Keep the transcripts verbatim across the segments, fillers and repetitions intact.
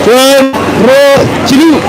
Juon, ruo, jilu.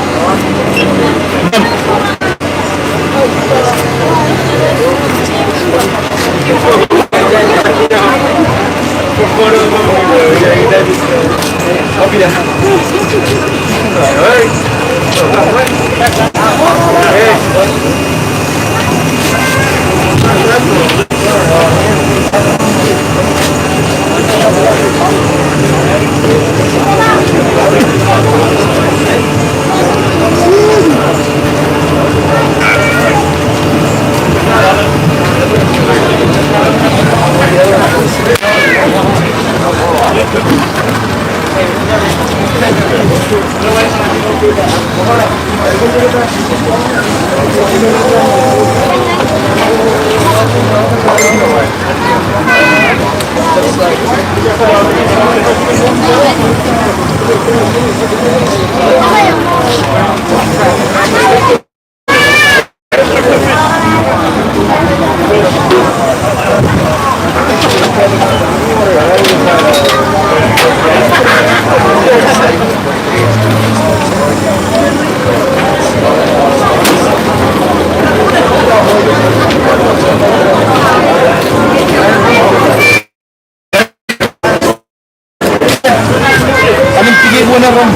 Olympic e kuwōn eo ren.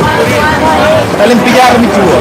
Olympic e armej eo.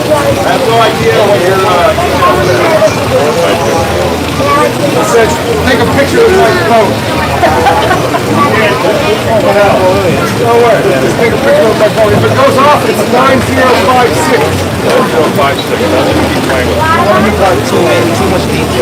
I have no idea what you're, uh, it says, "Take a picture with my phone." Don't worry. Just take a picture with my phone. If it goes off, it's nine zero five six. Nine zero five six. That's what he's playing with. Too many, too much people.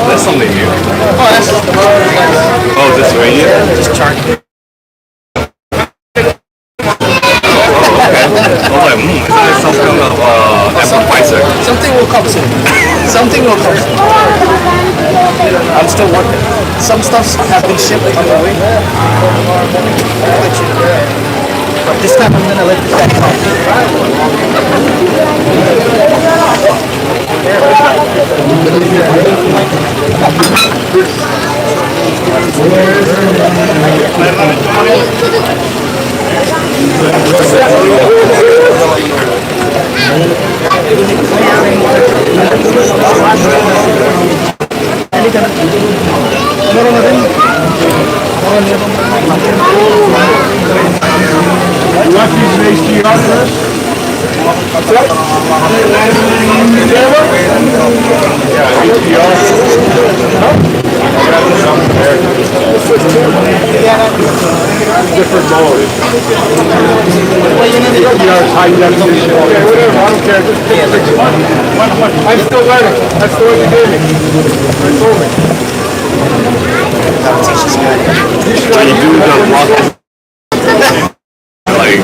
That's something new. Oh, that's, oh, Just charge. Oh, okay. I was like, "Hmm, isn't there something of, uh, appetizer?" Something will come soon. Something will come soon. I'm still working. Some stuffs have been shipped on the way. But this time I'm gonna let the cat come. Different mode. High definition. Okay, whatever. I don't care. Just take a picture. I'm still learning. That's the way you do it. They told me. Like,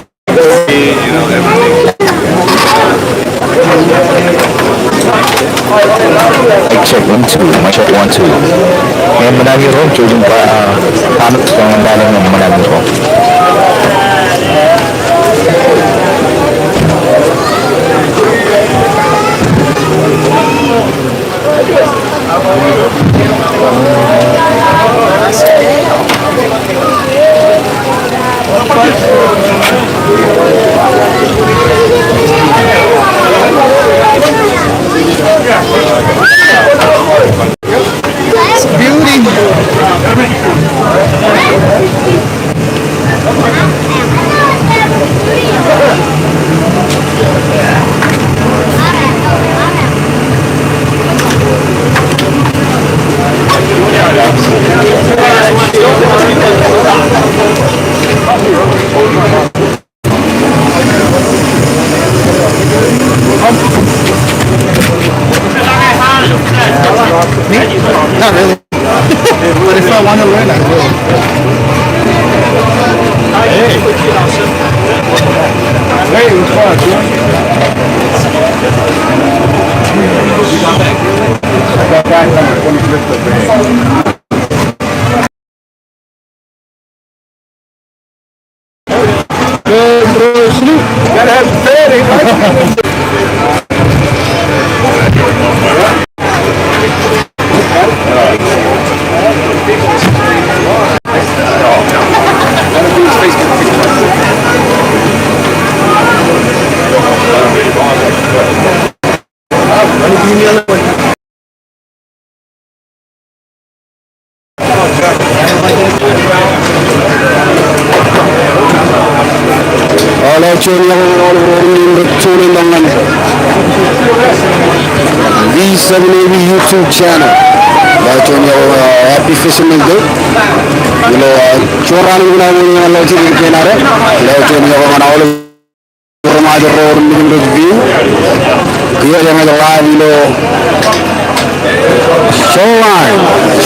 you know, everything. Mic check, one, two. Mic check, one, two. Ñe eṃṃan ro, jouj im ba, ah, comments ñe eṃṃan ro. Beauty. Me? Not really. But if I want to learn, I will. Hey. Hey, what's up, dude? I got that number twenty-fifth of May. Ḷeo juon iọkwe ñan aolep ro rein rej tune in tok ñan V seven A B YouTube channel. Ḷeo juon iọkwe, uh, happy Fisherman Day. Ilo, uh, juon raan in kōṇaan eo ñan ḷọk jidik kein ad. Ḷeo juon iọkwe ñan aolep ri-Ṃajeḷ ro rein rej view. Kiiō eñin ej live ilo Shoreline.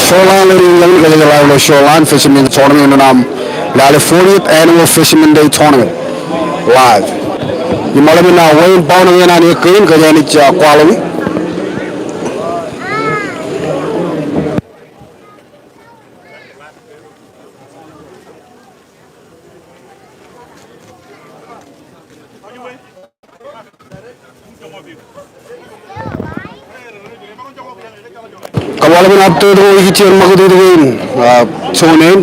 Shoreline, ladies and gentlemen, kōj ej live ilo Shoreline Fisherman Tournament ilo aṃ lale fortieth annual Fisherman Day Tournament. Live. Im aolepen, uh, Wayne Bowen eṇ an ekkā in, kōj ej, uh, kwaḷọki. Kab aolepen update ro ikijjien ṃakūtkūt kein, uh, tune in.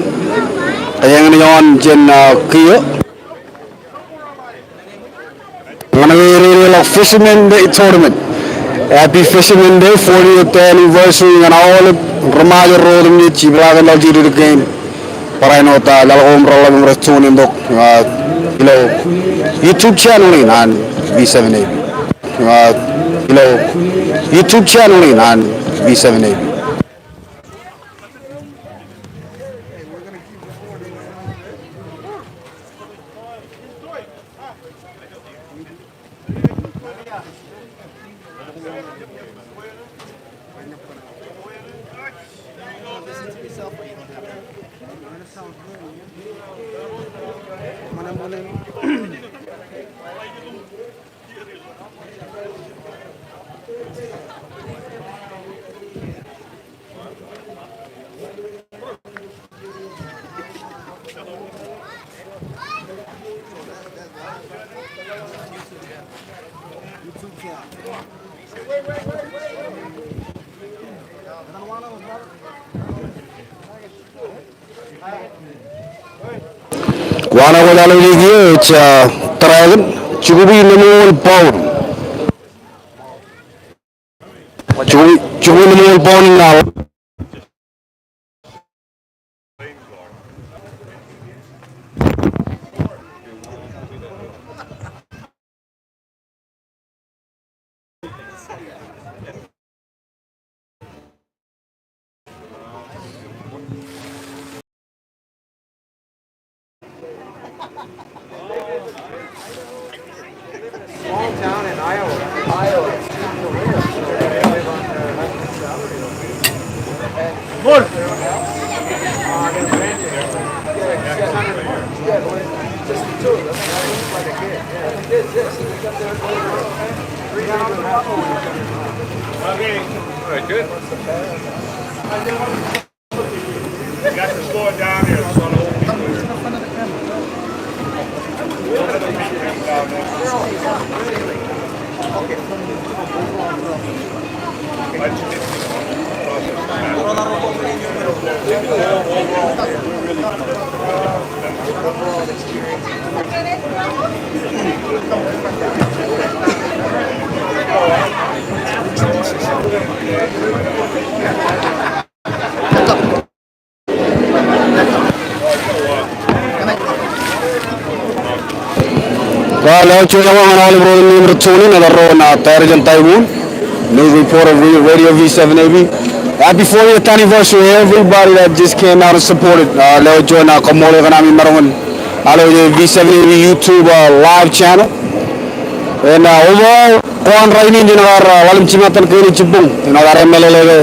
Kōjeañ ej ioon jān, uh, kiiō. Ñan ke ededeḷọk Fisherman Day Tournament. Happy Fisherman Day, fortieth anniversary ñan aolep ri-Ṃajeḷ ro otemjej, jibḷaak in ḷọk jidik kein. Barāinwōt, uh, laḷ ko im reḷap im rej tune in tok, uh, ilo YouTube channel in an V seven A B. Uh, ilo YouTube channel in an V seven A B. Wōn eo kwōj alwōj kiiō ej, ah, Dragon, jukwi nōṃool pound. Jukwi, jukwi nōṃool pound in al. Small town in Iowa. Iowa. Lord. Okay. All right, good. You guys are slowing down here. It's on a whole week. Ḷeo juon ewi ñan aolep ro im ro tuning in, eḷaññe ro an, ah, Director Taiwun, news reporter, Radio V seven A B. Happy fortieth anniversary, everybody that just came out and supported. Ah, ḷeo juon, ah, kaṃṃoolol kōn ami maroñ in aloe V seven A B YouTube, ah, live channel. And, ah, overall, ko an rainin, jenaaj kar, ah, ḷalem jimattan kein ej jibboñ, jenaaj kar emeḷeḷe ke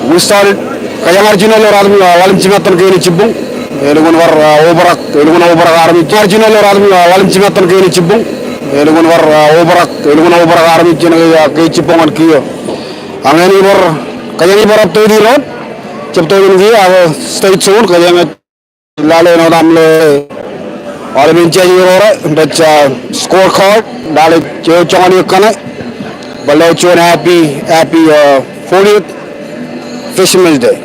we started, kōjeañ ar jino ilo ratimjuon, ah, ḷalem jimattan kein ej jibboñ. Elukkuun bar, ah, obrak, elukkuun obrak armej. Ar jino ilo ratimjuon, ah, ḷalem jimattan kein ej jibboñ. Elukkuun bar, ah, obrak, elukkuun obrak armej jenaaj, ah, ke ej jibboñ ñan kiiō. Ak ñe ebar, kōjeañ bar update irooj, jab tōmak kiiō, ak stay tuned, kōjeañ lale āinwōt aṃ lo aolepen jāje ro rej, rej, ah, scorecard, lale eo joñan eō kaṇe. Bwe ḷeo juon happy, happy, ah, fortieth Fisherman's Day.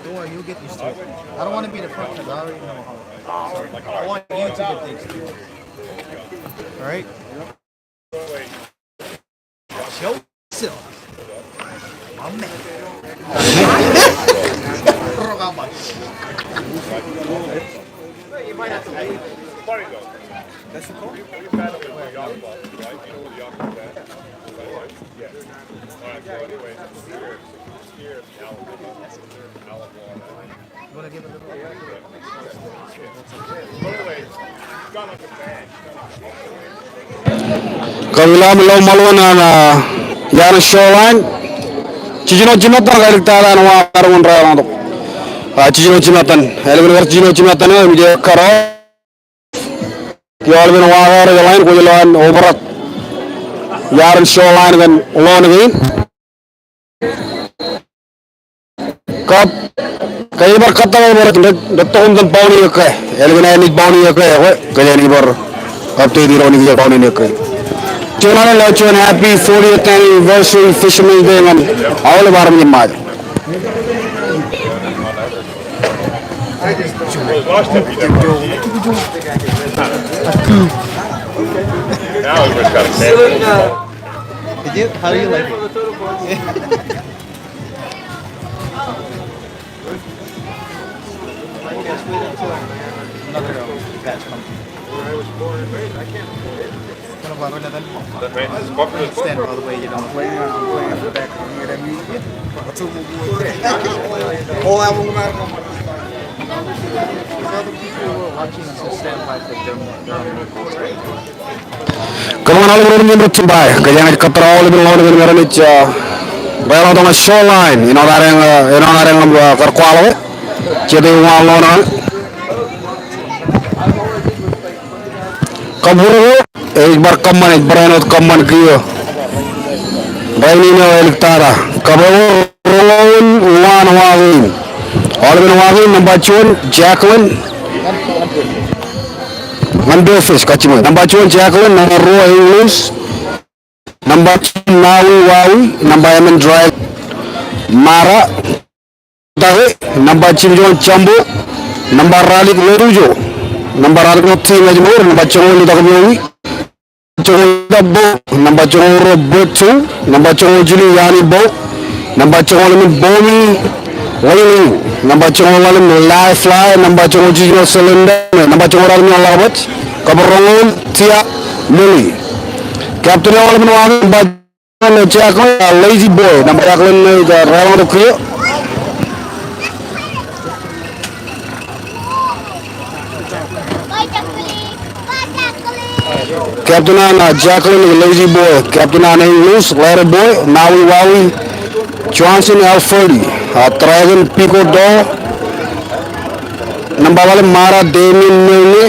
Don't worry, you'll get used to it. I don't want to be the front 'cause I already know how it is. So, I want you to get used to it. All right? Joseph. My man. That's the call? Kab ilo aṃ lo ṃōḷ wōt an, ah, iaan shoreline. Jiljino jimattan, kailik tata an wa karuñ in raelọñ tok. Ah, jiljino jimattan. Elukkuun kar jiljino jimattan eo im ej cut off. Kiiō aolepen wa ko rej line, kwōj lo an obrak iaan shoreline kōn ḷoon kein. Kab, kōjeañ bar kōttak eo bar, rej, rej tok im tōn bounty eo ke. Elukkuun ej bounty eo ke, ekwe, kōjeañ bar update irooj ñan kiiō bounty eo ke. Juon alen ḷeo juon happy fortieth anniversary Fisherman's Day ñan aolep armej in Ṃajeḷ. Now we just gotta say. Did you? How do you like it? Another, um, batch coming. Where I was born and raised, I can't afford it. Stand by the way, you know. I'm playing, I'm playing in the background. You hear that music? Whole album. Other people who are watching us, stand by for them, their own vocals, right? Kōṃṃan aolep ro im ro jimbar. Kōjeañ ej kōttar aolepen ḷoon kein im raṇ ej, ah, Raelōñ tok ñan Shoreline, āinwōt adeañ, āinwōt adeañ, ā, kar kwaḷọk e. Jete uñaan ḷoon eo. Kab uroñoul, ej bar kōṃṃan, ej barāinwōt kōṃṃan kiiō. Rainin eo āliktata. Kab eor roñoul uwaan Joaquin. Aolepen Joaquin, nōṃba juon, Jacqueline. Ñan Bearfish, kajjiṃwe. Nōṃba juon, Jacqueline, nōṃba ruo, English. Nōṃba jiljino Nawi Wawi, nōṃba emān Dragon Mara. Kōtake, nōṃba jiljino Jambo, nōṃba ralitōk Lotujo, nōṃba ralitōk ṇe Tim ej mour, nōṃba joñoul Litakpiowi, joñoul Litakpo, nōṃba joñoul ruo Botu, nōṃba joñoul jilu Yani Bo, nōṃba joñoul emān Bomi, Lailu, nōṃba joñoul ḷalem Lai Fly, nōṃba joñoul jiljino Selinda, nōṃba joñoul ḷalem Ḷakbōj, kab roñoul Tia Lili. Captain eo aolepen Joaquin, nōṃba juon Jacqueline, ā, Lazy Boy, nōṃba Jacqueline ṇe ej raelōñ tok kiiō. Captain eo an, ā, Jacqueline, Lazy Boy. Captain eo an English, Letter Boy, Nawi Wawi, Johnson Alferdi, ā, Dragon Pico Doll. Nōṃba ḷalem Mara Damien Milne.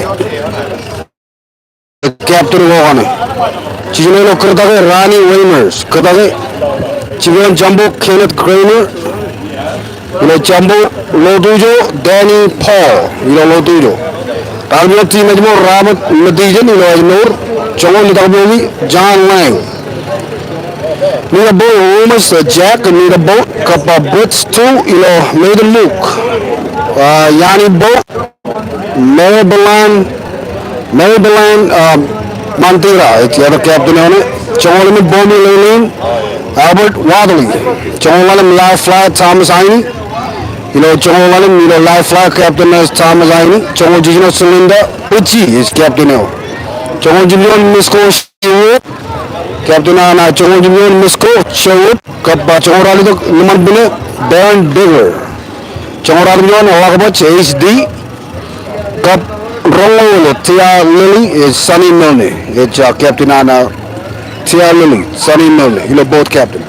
Captain ko kaṇe. Jiljino ilo kōtake Rani Reimers. Kōtake. Jiljino Jambo Kenneth Kramer. Ilo Jambo Lotujo, Danny Paul, ilo Lotujo. Ralitōk ṇe Tim ej mour Robert Matijen, ilo ej mour, joñoul Litakpiowi, John Lang. Nita Boat, Rumus, ā, Jack, Nita Boat, kab, ā, Brits two, ilo Nathan Mook. Ā, Yani Boat, Marybelan, Marybelan, um, Mantira, ej other captain eo ṇe. Joñoul emān Bomi Lelin, Albert Wadley. Joñoul ḷalem Lai Fly Thomas Aini. Ilo joñoul ḷalem, ilo Lai Fly captain ṇe Thomas Aini. Joñoul jiljino Selinda Uchi ej captain eo. Joñoul jiljino Misko Sherwood. Captain eo an, ā, joñoul jiljino Misko Sherwood. Kab, ā, joñoul ralitōk ḷōmṇak bwine Darren Bigger. Joñoul ralitōk juon Ḷakbōj H D. Kab roñoul Tia Lily, ej Sonny Milne. Ej, ā, captain eo an, ā, Tia Lily, Sonny Milne, ilo boat captain.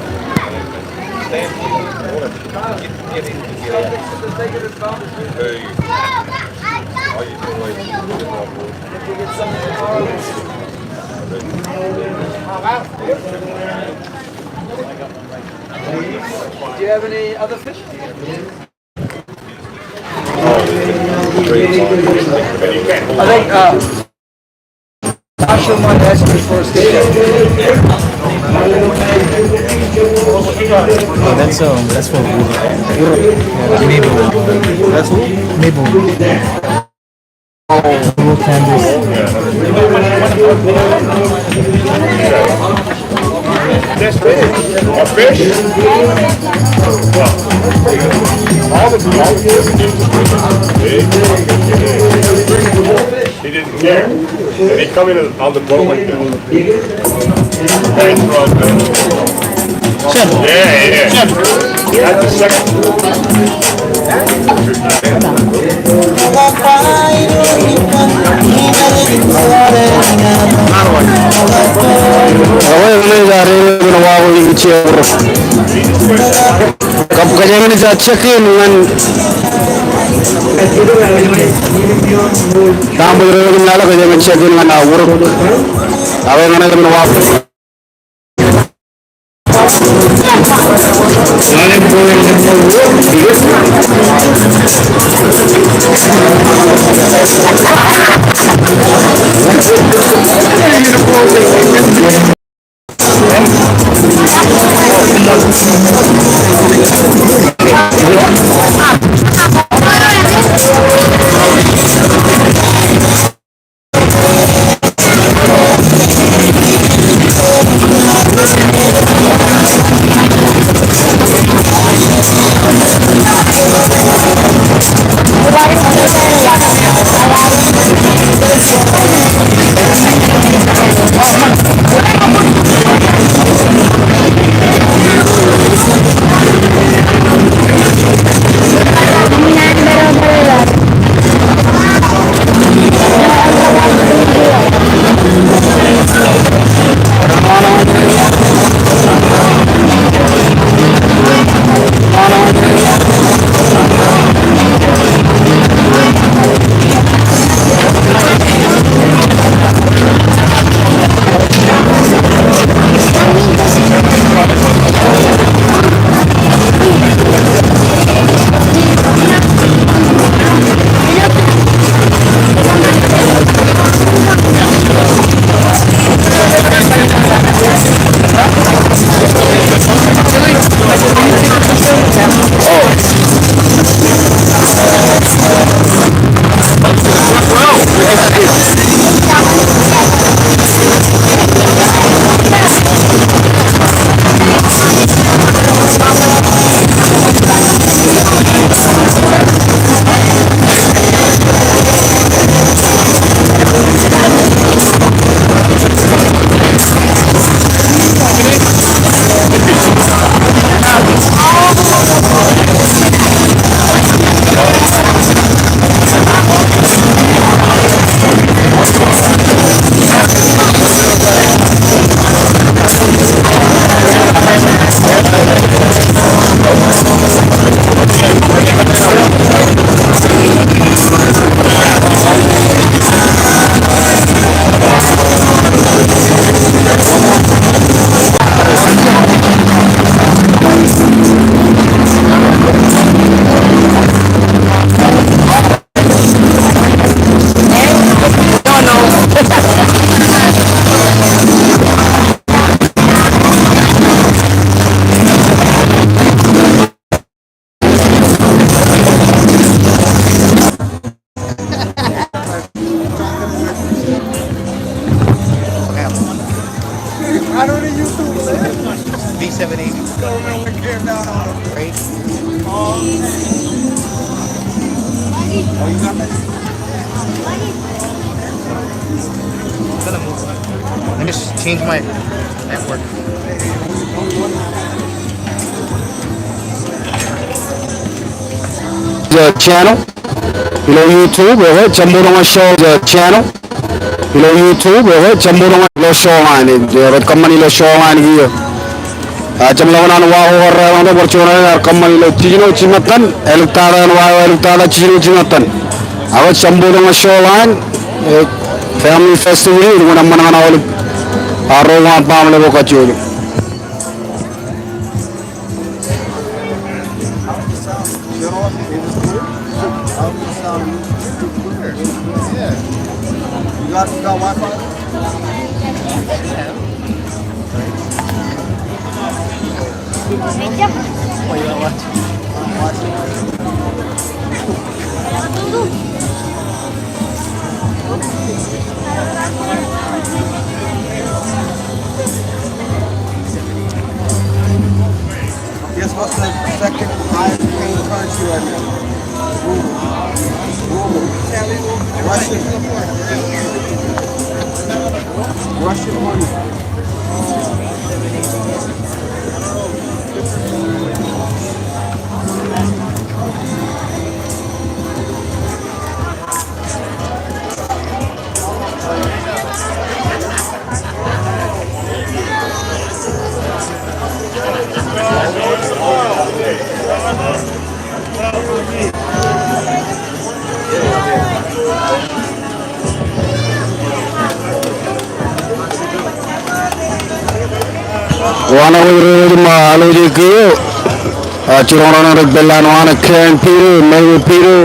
Do you have any other fish? I think, uh, Marshall might ask you for a stick. Oh, that's, um, that's for wood. Yeah, maple. That's who? Maple. Maple candles. That's big. A fish? All the, all the, he didn't care. And he come in on the boat like that. Nice run, man. Yeah, yeah. That's the second. Kab kōjeañ in ej check in ñan tamboy ro eo im lale, kōjeañ in check in ñan, ā, wōr. Ak ñan aolepen Wāween. Let me just change my network. The channel. Ilo YouTube, ekwe, Jabōnroñ Shoreline channel. Ilo YouTube, ekwe, Jabōnroñ ilo Shoreline, ej kōṃṃan ilo Shoreline kiiō. A, jeṃḷọkin an wa ko kar raelọñ tok, bar juon raelọñ ear kōṃṃan ilo jiljino jimattan, āliktata eṇ wa eo, āliktata jiljino jimattan. Ak Jabōnroñ Shoreline, e, family festivity, eṃṃan ñan aolep, a, ro eo an baaṃle ko kajjojo. Guess what's the second highest paying currency right now? Ruble. Ruble. Russian. Russian money. Wōn eo rej rej ṃōk alwōj e kiiō, a, jiroñ raṇe rej pād ilo an wa ṇe, Karen Peter, Mary Peter,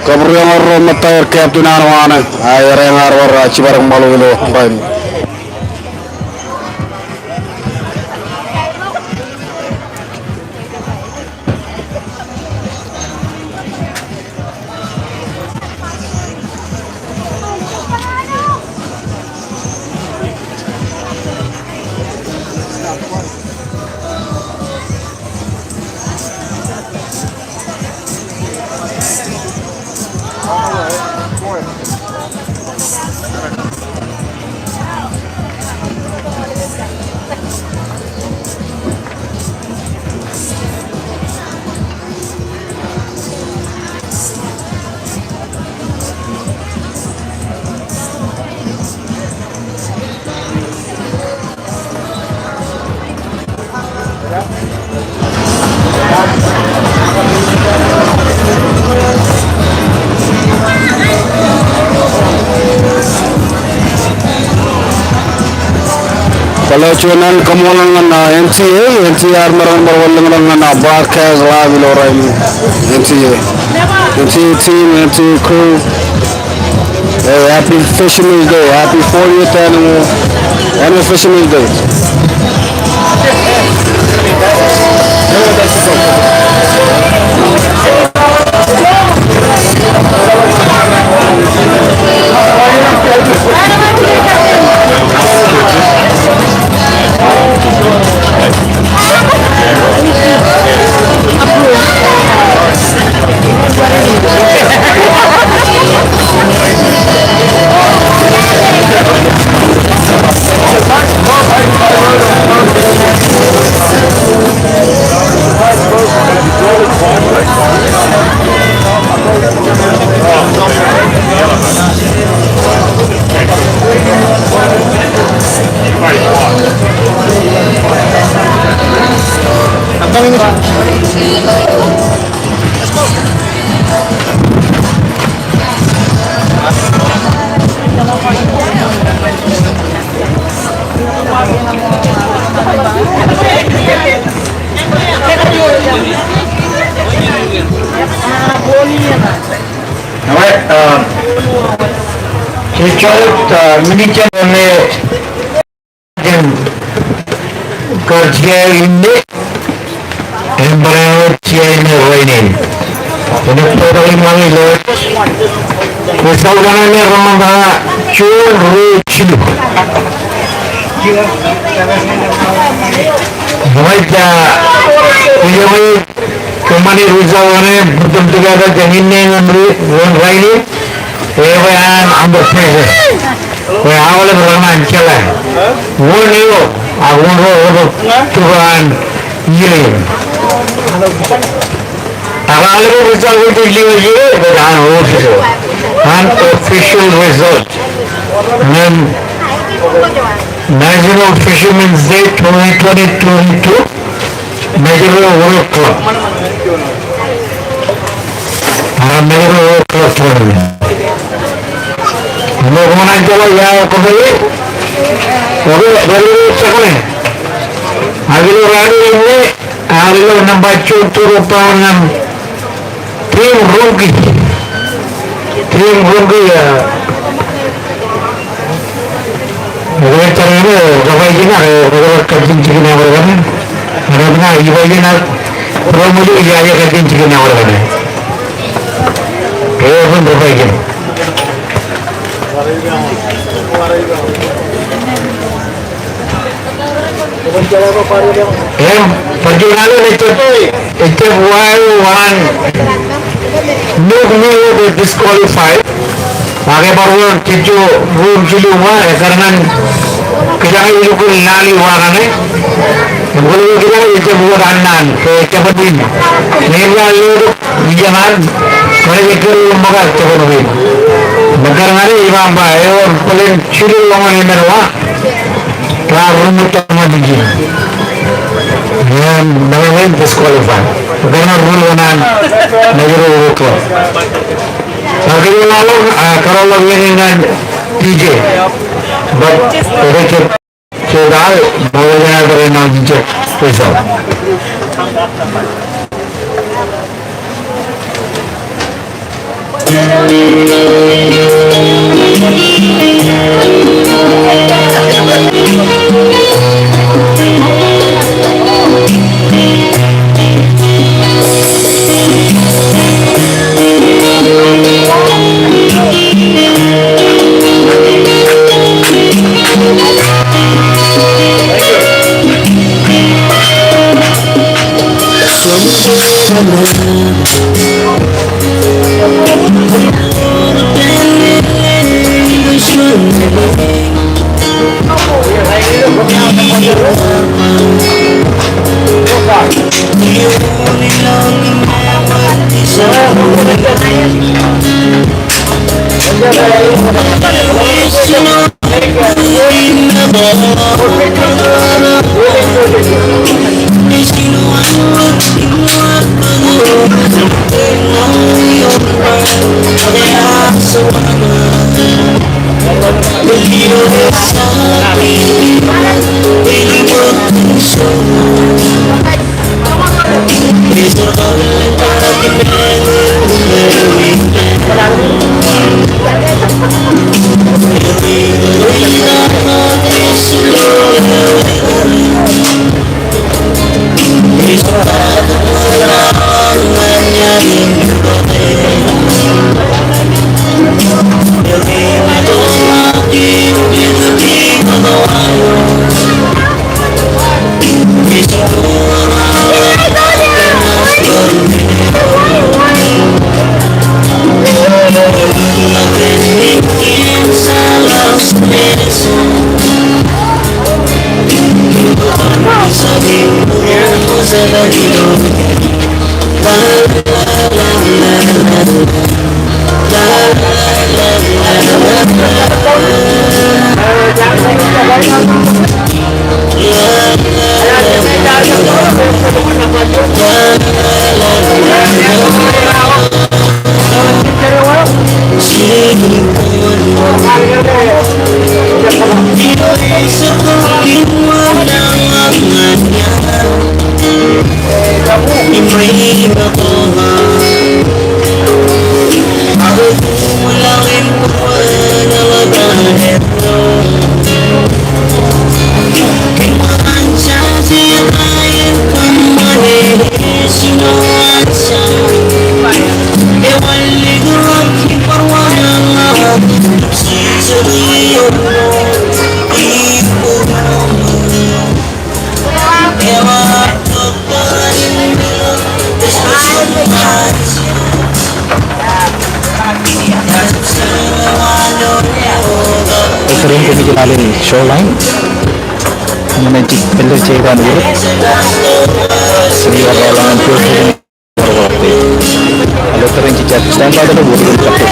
kab ri-ṃōk ro ṃōttā er, captain an wa ṇe, a, er eañ ar bar, a, jipañ ṃōḷ ilo ṃōṇō in. Kwōlo juon alen kōṃṃool ñan, uh, M T A, M T A armej ro rej bar lōñḷọk ñan, uh, broadcast live ilo rainin. M T A. M T A team, M T A crew. Hey, happy Fisherman's Day. Happy fortieth annual, annual Fisherman's Day. All right, uh, so, uh, minit eo, Jen kar jikin inne, en barāinwōt jikin inne rainin. Enaaj bōktok iṃaan ilo, ilo ṃōttan ṇe reṃṃan ta juon, ruo, jilu. Eṃṃan, ej, ej, kōṃṃani result ṇe, put them together jān inne ñan ri-, ñan rainin. Ebwe an under pressure. Bwe aolep ren an jeḷā. Wōn eo, ak wōn ro, ro, ro, tōre an iiō in. Ak aolep result eo ej lewōj ie, ej unofficial. Unofficial result. Ñan National Fishermen's Day twenty twenty twenty-two, Majuro Rowing Club. Ak Majuro Rowing Club tournament. Ilo kōṇaan jeḷā ia kōpād ie. Okay, very good, second. Ak ilo raan in inne, ak ilo nōṃba juon tōre eo bar ñan Team Rungki. Team Rungki, ah, rej jar ñan, eh, kōpād ijin ak, eh, rej kajjien jikin ewōr kaṇe. Ak rej kajjien jikin ewōr kaṇe. Rej kōpād ijin. Im, bar juon alen ejjab, ejjab wa eo an nuknuk eo ej disqualify. Ak ebar wōr jejjo ruo im jilu wa, ekkar ñan kōjeañ ilukkuun lale wa kaṇe. Im kwōlo kōjeañ ejjab wōt an naan, ke ejjab win. Im lale eo Ijeṇ an, kōnke ej kar ṃōk ak jabōn win. Ṃōkaj ñan e, iban ba, ewōr pālen jilu ḷọk ñan emān wa, raar ruṃwij tok ñan ijin. Im meḷeḷein disqualify. Ṃōkaj ñan rule eo an, Majuro Rowing Club. Ak ij lale ḷọk, ah, kōrọọl ḷọk iien in ñan D J. But, ej July, bar juon alen bar announce ijin result. Ilo Shoreline, ñan ej pālle jeid an wōt. Ilo Alo tōre in jejjab standby, ilo wōt in kappok.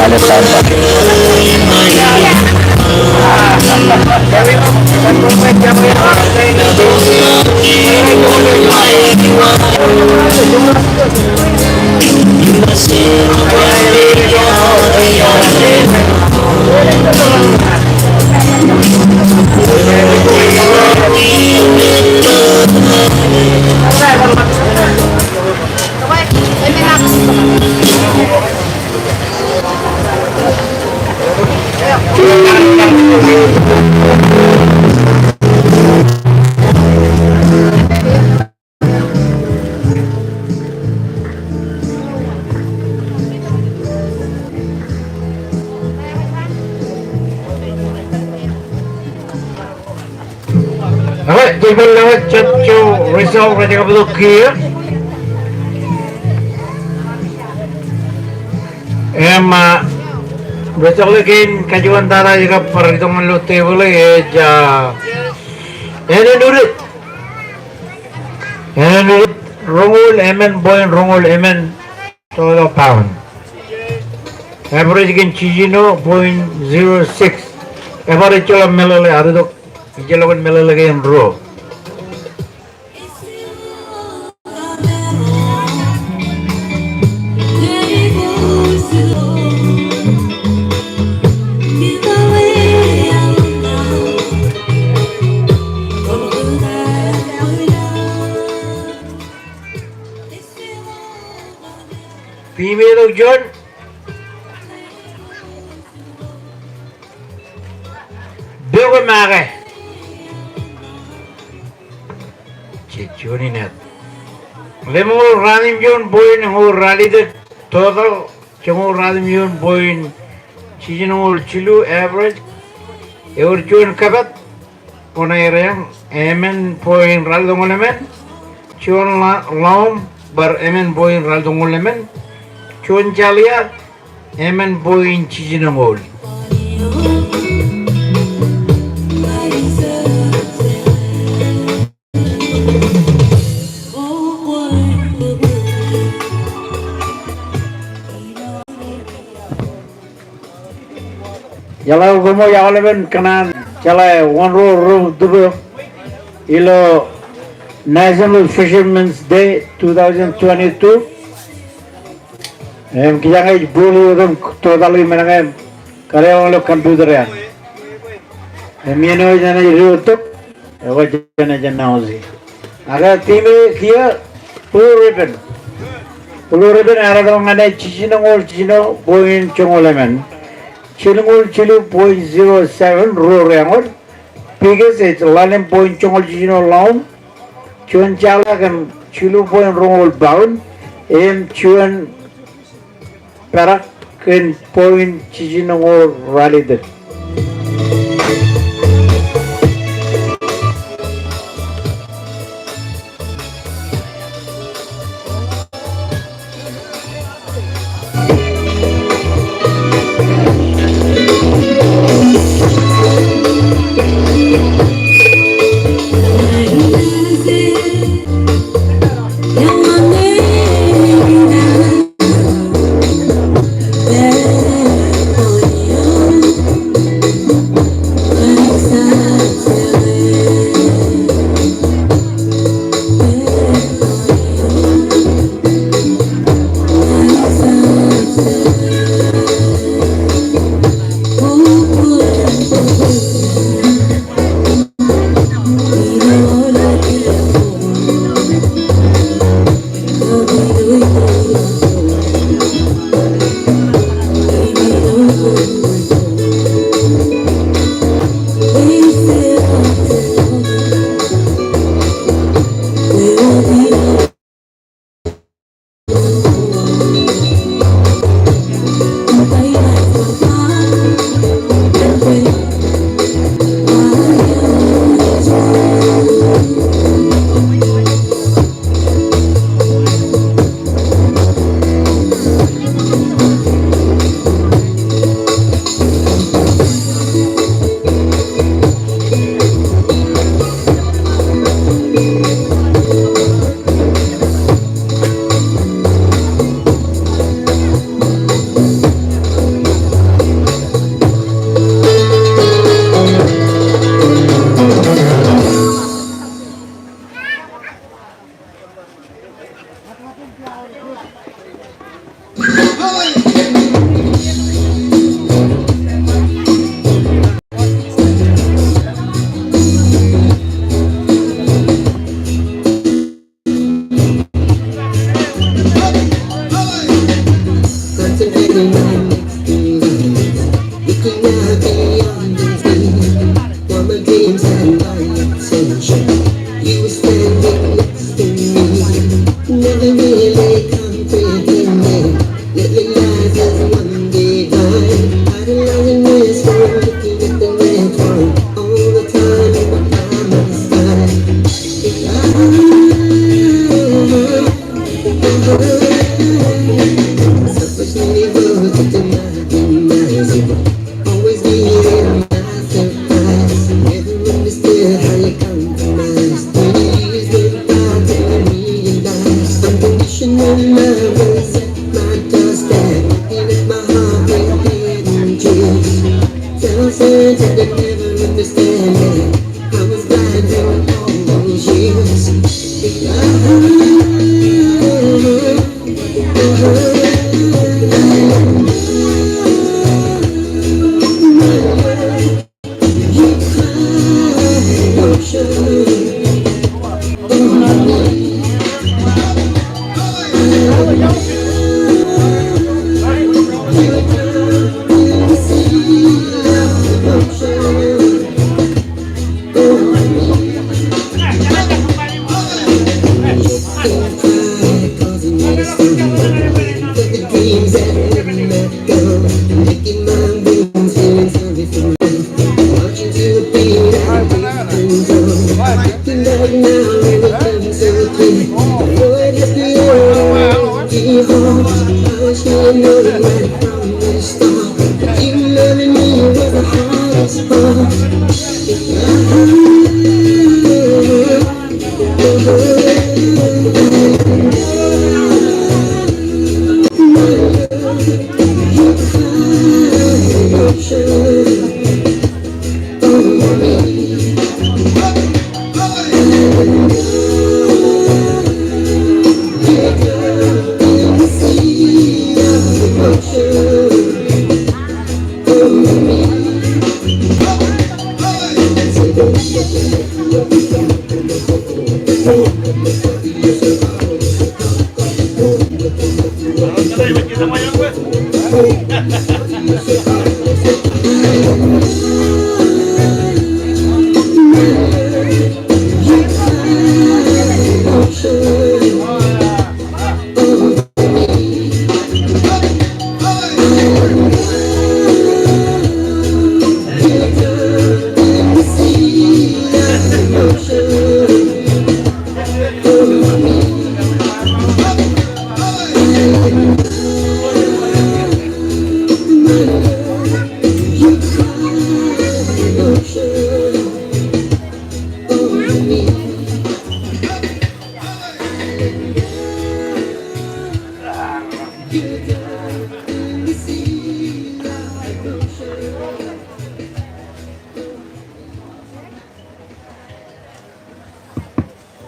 Alo standby. Ak jej bar lewōj jab jo result rej kab itok kiiō. Im, ah, result eo kein kajuon tata ej kab bar itok ñan ilo tebōḷ eo ej, ah, āne Nudet. Āne Nudet roñoul emān point roñoul emān total pound. Average kōn jiljino point zero six. Ebar ejjeḷọk meḷeḷe, ear itok, ejjeḷọk meḷeḷe kein ruo. Team eo itok juon. Bōk make. Jej juon in et. Lemñoul ratimjuon point ñoul ralitōk total, joñoul ratimjuon point jiljinoñoul jilu average. Ewōr juon kōpāt. Oṇereañ, emān point ralitōñoul emān. Juon La-, Laum, bar emān point ralitōñoul emān. Juon Jalia, emān point jiljinoñoul. Jeḷā koṃ aolepen kōṇaan jeḷā wōn ro ro tūpeo ilo National Fishermen's Day two thousand twenty-two. Im kijjien ej bōk ilo total im enañin kōrā ilo computer eo. Im iien eo jenaaj ri tok. Ekwe jenaaj announce. Ak team eo kiiō, Blue Ribbon. Blue Ribbon ear itok ñan e jiljinoñoul jiljino point joñoul emān. Jilñoul jilu point zero seven ruo reañoul. Biggest ej ḷalem point joñoul jiljino Laum. Juon Jalia kōn jilu point roñoul pound. Im juon Perak kōn point jiljinoñoul ralitōk. Selfishly devoted to my demise. Always needed my surprise. Never understood how you compromise. Twenty years went by till I realized I'm conditioned in my resentment. My dust that left my heart with hidden tears. Tell friends that they never understand that I was blind for all those years.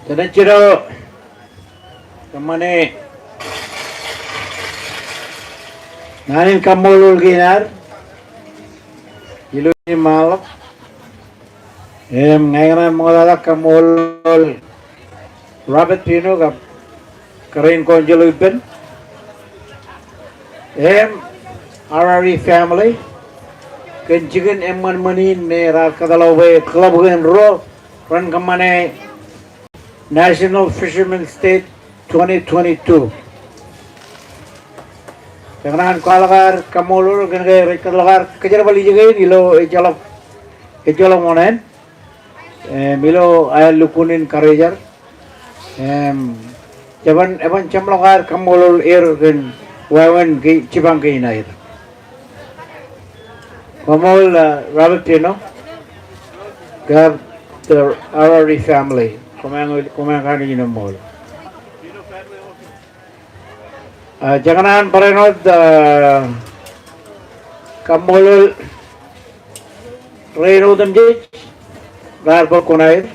Jenaaj jido kōṃṃane naan in kaṃṃoolol kein ad ilo iien ṃaanḷọk. Im ña ikōṇaan ṃoktata kaṃṃoolol Robert Pino kab kōrā in council eo ippān im R R E family kōn jikin eṃṃanṃan in me raar kōtḷọk bwe club kein ruo ren kōṃṃane National Fisherman's State twenty twenty-two. Ikōṇaan kwaḷọk ad kaṃṃoolol kōn ke rej kōtḷọk ad kōjerbal ijekein ilo ejjeḷọk, ejjeḷọk oṇāān. Im ilo aer lukkuun in karijer. Im jeban, eban jeṃḷọk ad kaṃṃoolol er kōn wāween ke jipañ kein aer. Koṃṃool, uh, Robert Pino kab the R R E family. Koṃ, koṃ kanooj in eṃṃool. Uh, jekōṇaan barāinwōt, uh, kaṃṃoolol rein otemjej raar bōk kuṇaer.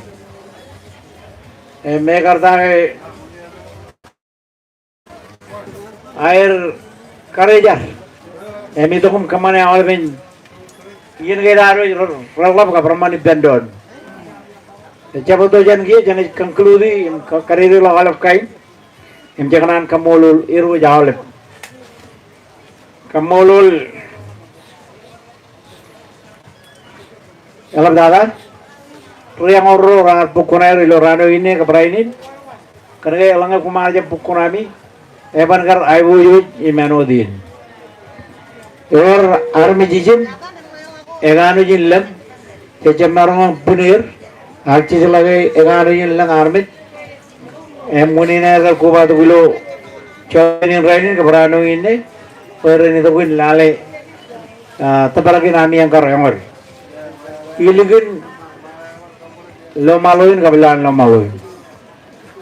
Im ekar ta ke aer karijer. Im itok im kōṃṃane aolepen iien kein ad wōj reḷḷap kab reṃṃan ippān doon. Ejjab tok jān kiiō, jenaaj conclude im ka-, kadedeḷọk aolep kain. Im jekōṇaan kaṃṃoolol er wōj aolep. Kaṃṃoolol eḷaptata ri-eñoul ro raar bōk kuṇaer ilo raan eo inne kab rainin. Kōnke eḷaññe koṃ ar jab bōk kuṇaami, eban kar aiboojoj im āinwōt in. Ewōr armej ijin, ekanooj in lōñ, jej jab maroñ in bwin er, ak jej jeḷā ke ekanooj in lōñ armej. Im unin aer kar kobatok ilo Joñan in rainin kab raan eo inne, bwe ren itok in lale, ah, tōprak in ami eñkar eñood. Ilikin lọmaḷo in kab lowaan lọmaḷo in.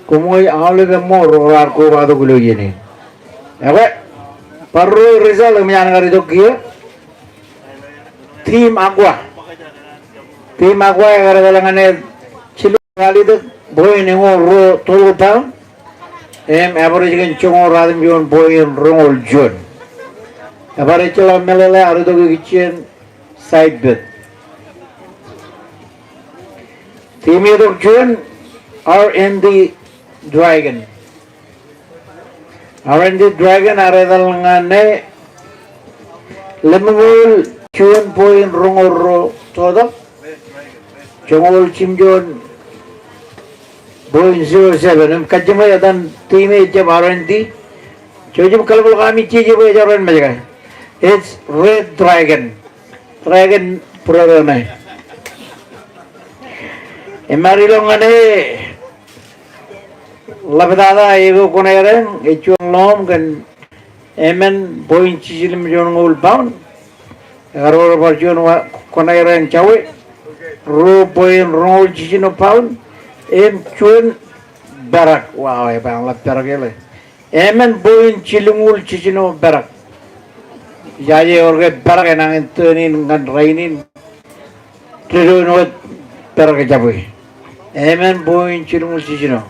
Koṃ ñe aolep eṃṃool ro raar kobatok ilo iien in. Ekwe, bar ruo result eṃōj an kar itok kiiō. Team Aqua. Team Aqua ekar etal ñan e jilu ralitōk point eñoul ruo total pound. Im average kōn joñoul ratimjuon point roñoul juon. Ebar ejjeḷọk meḷeḷe, ear itok ikijjien side bet. Team eo itok juon, R and D Dragon. R and D Dragon ear etal ñan e lemñoul juon point roñoul ruo total. Joñoul jimjuon point zero seven. Im kajjimwe etan team eo ejjab R and D. Jouj im kaḷapḷọk ami jeje bwe ej ren mejka. It's Red Dragon. Dragon brother ṇe. Im ear ilọk ñan e ḷaptata eo ko Kōnaerāñ, ej juon ḷoom kōn emān point jiljino im juon ñoul pound. Ekar wōr bar juon wa Kōnaerāñ Jawe, ruo point roñoul jiljino pound, im juon perak, wow, eban ḷap perak eo ḷe. Emān point jilñuul jiljino perak. Ijaje ewōr ke perak enañin tōn in ñan rainin. Dedewe wōt perak ejabwe. Emān point jilñuul jiljino.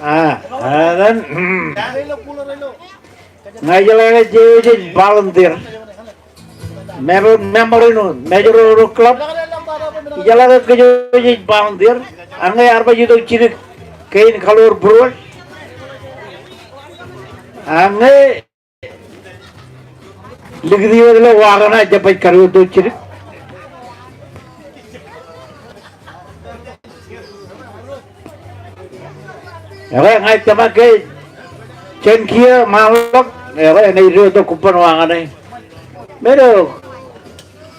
Ah, ah, then, hmm. Ña ijeḷā ke jej volunteer. Member, member eo, Mājro Rock Club. Ijeḷā ke kōj jej volunteer. Ak ñe ear baj itok jidik kein kaḷoor būruōd. Ak ñe likūt eo ilo wagon eo, jab baj kadiwōj tok jidik. Ekwe, ña ij tōmak ke jān kiiō ṃaanḷọk, ekwe, enaaj diwōj tok kobban wagon eo. Medo,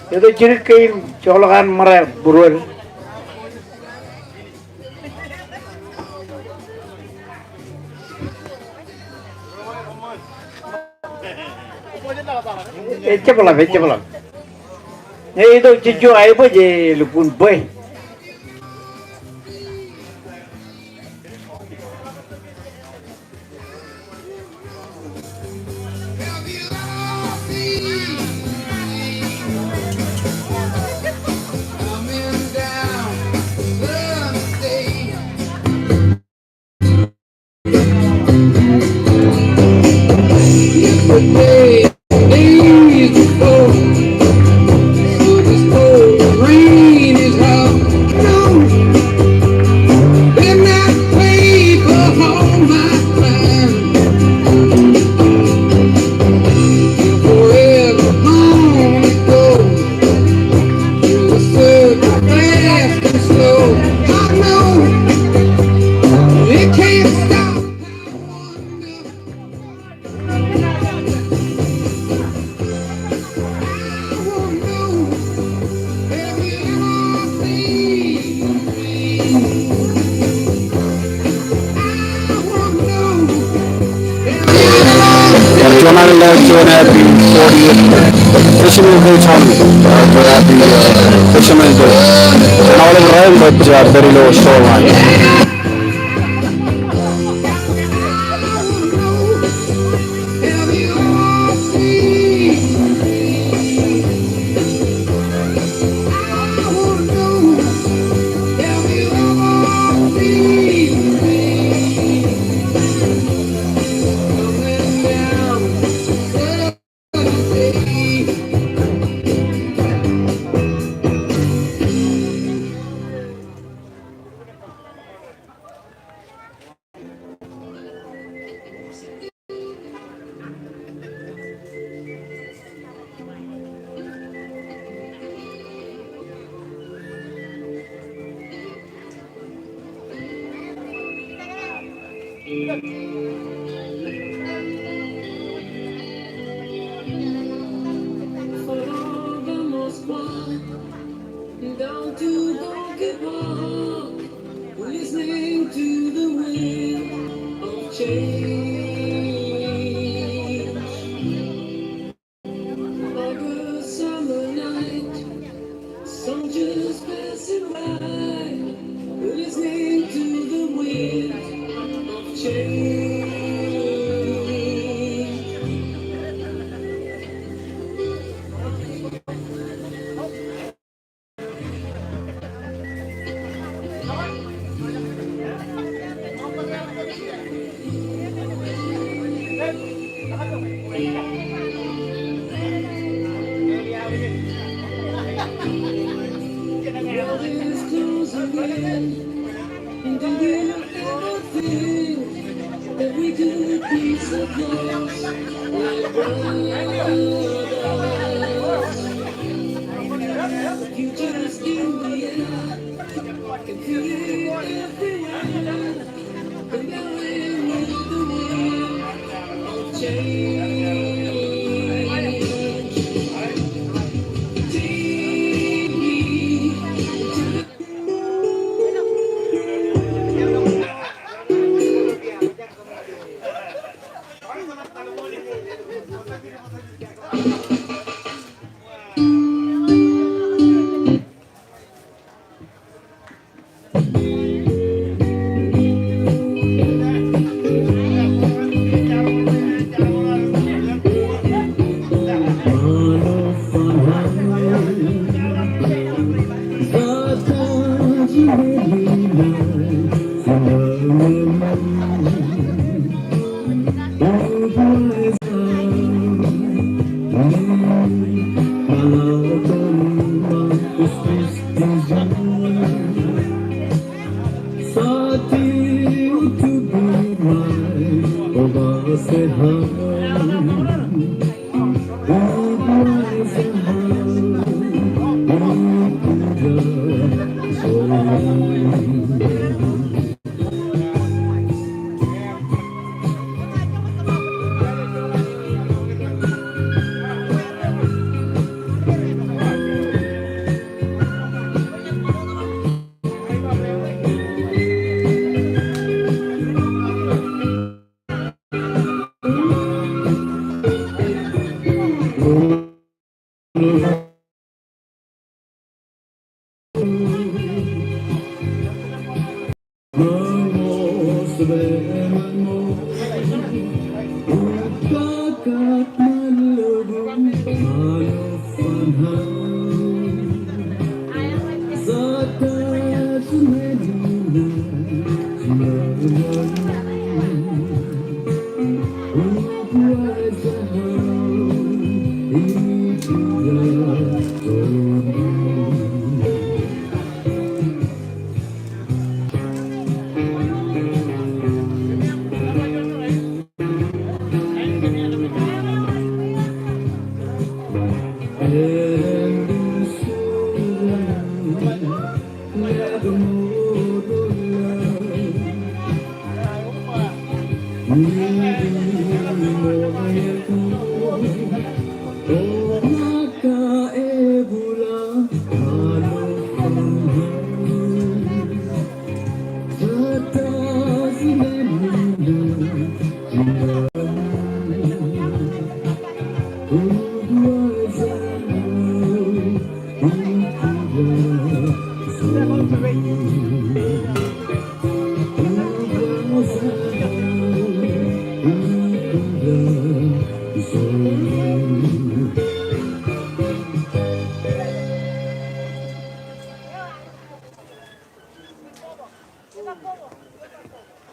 eto jidik kein joḷọk an ṃōrā būruōd. Ejjab ḷap, ejjab ḷap. Ñe itok jejjo aebōj, elukkuun bwe. Juon alen juon happy fortieth Fisherman Day, Tony. Uh, juon happy, uh, Fisherman Day. Juon aolep rael rej pād ilo shoreline. Down to Gonky Park, listening to the wind of change. Like a summer night, soldiers passing by, listening to the wind of change.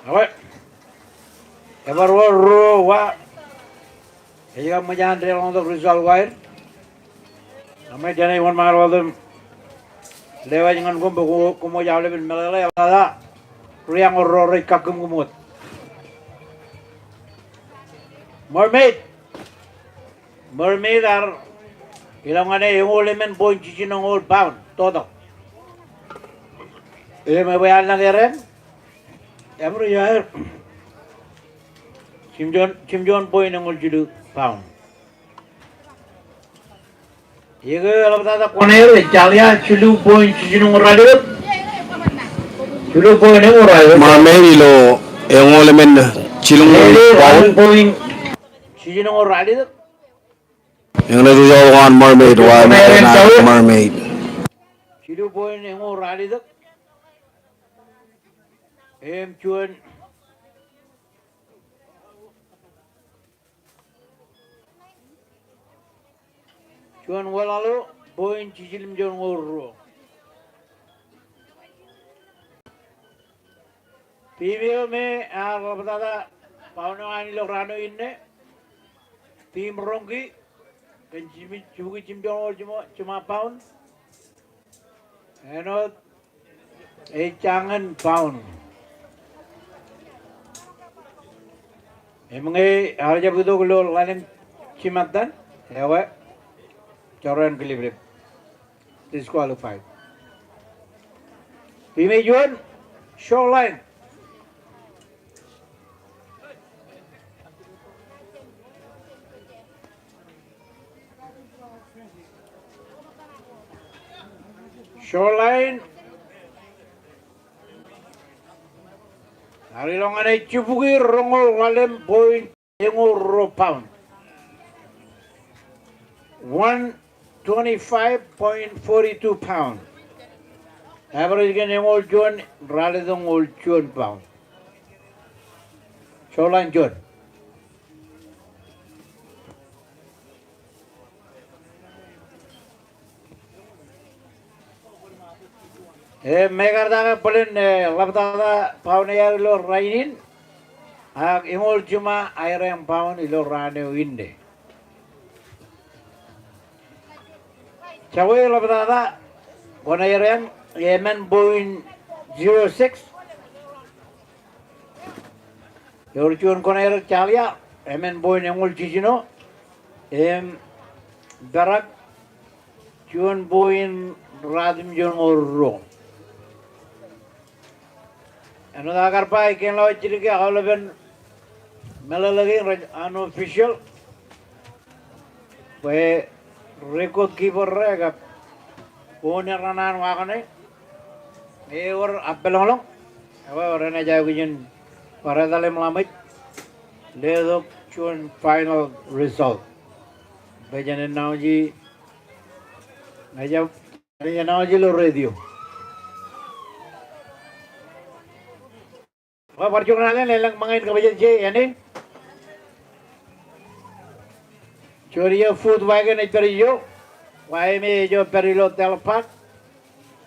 Ekwe, ebar wōt ruo wa ej kab ṃōj an deḷọñtok result ko aer. Eṃṃan jān ej wōnṃaanḷọk im lewōj ñan koṃ bwe koṃ, koṃij aolepen meḷeḷe, eḷap ta, ri añor ro rej kakkūm koṃ wōt. Mermaid. Mermaid ear ilọk ñan e eñoul emān point jijinoñoul pound total. Im ebwe an lōñ error, average eo aer jimjuon, jimjuon point eñoul jilu pound. Ekwe eḷaptata kōn er, ejjeḷọk jilu point jijinoñoul ralitōk. Jilu point eñoul ralitōk. Mermaid ilo eñoul emān jilñoul pound. Point jijinoñoul ralitōk. Eñin ej itok an Mermaid, wa enaaj Mermaid. Jilu point eñoul ralitōk. Im juon, juon wōḷaḷo point jiljilimjuonñoul ruo. Team eo me ear ḷaptata pound eo an ilọk raan eo inne, Tim Roñki, kōn jibukwi jimjuonñoul jima, jima pound. Āinwōt ej jañin pound. Im ñe ear jab itok ilo ḷalem jimattan, ewe jorrāān kiliplip. Disqualified. Tim eo juon, Shoreline. Shoreline. Ear ilọk ñan ej jibukwi roñoul ḷalem point eñoul ruo pound. One twenty-five point forty-two pound. Average kōn eñoul juon, ralitōñoul juon pound. Shoreline juon. E, mekarta ke bōlen, e, ḷaptata pound eo aer ilo rainin, ak eñoul jima aer eñ pound ilo raan eo inne. Jabwe ḷaptata, kwōn aer eñ, emān point zero six. Ewōr juon kwōn aer jalia, emān point eñoul jiljino, im Perak juon point ratimjuonñoul ruo. Āinwōt aō kar ba, ej kein ḷọk jidik ke aolepen meḷeḷe kein rej unofficial. Bwe record keeper ro kab owner eo an wāween ṇe, ewōr appālọñlọñ. Ewōr enaaj aikuj in bar etal im ḷamwōj letok juon final result. Bwe jen announce, ñe jab, jen announce ilo radio. Bar juon alen elōñ ṃōñā in kōbōjjān je āne. Juon ijo food wagon ej pād ijo. Wa eo me ej pād ilo Taylor Park.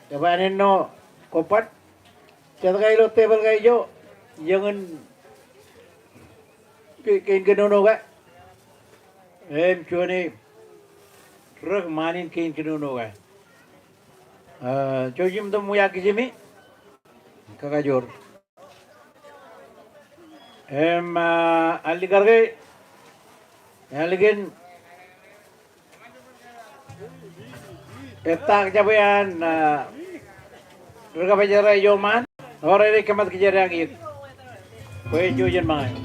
Ej ba āne ṇo kobban. Jet ke ilo tebōḷ ke ijo. Ijeñin ke-, kein kōnono ke. Im juon e rōk ṃaan in kein kōnono ke. A, jouj im itok ṃwiaakijimi. Kakajoor. Im, a, alikkar ke, alikin, etak jabwe an, a, ri kabajjera ijo ṃaan, ewōr rej kōmat kōj ro ak iiō. Bwe jen jouj ṃōñā.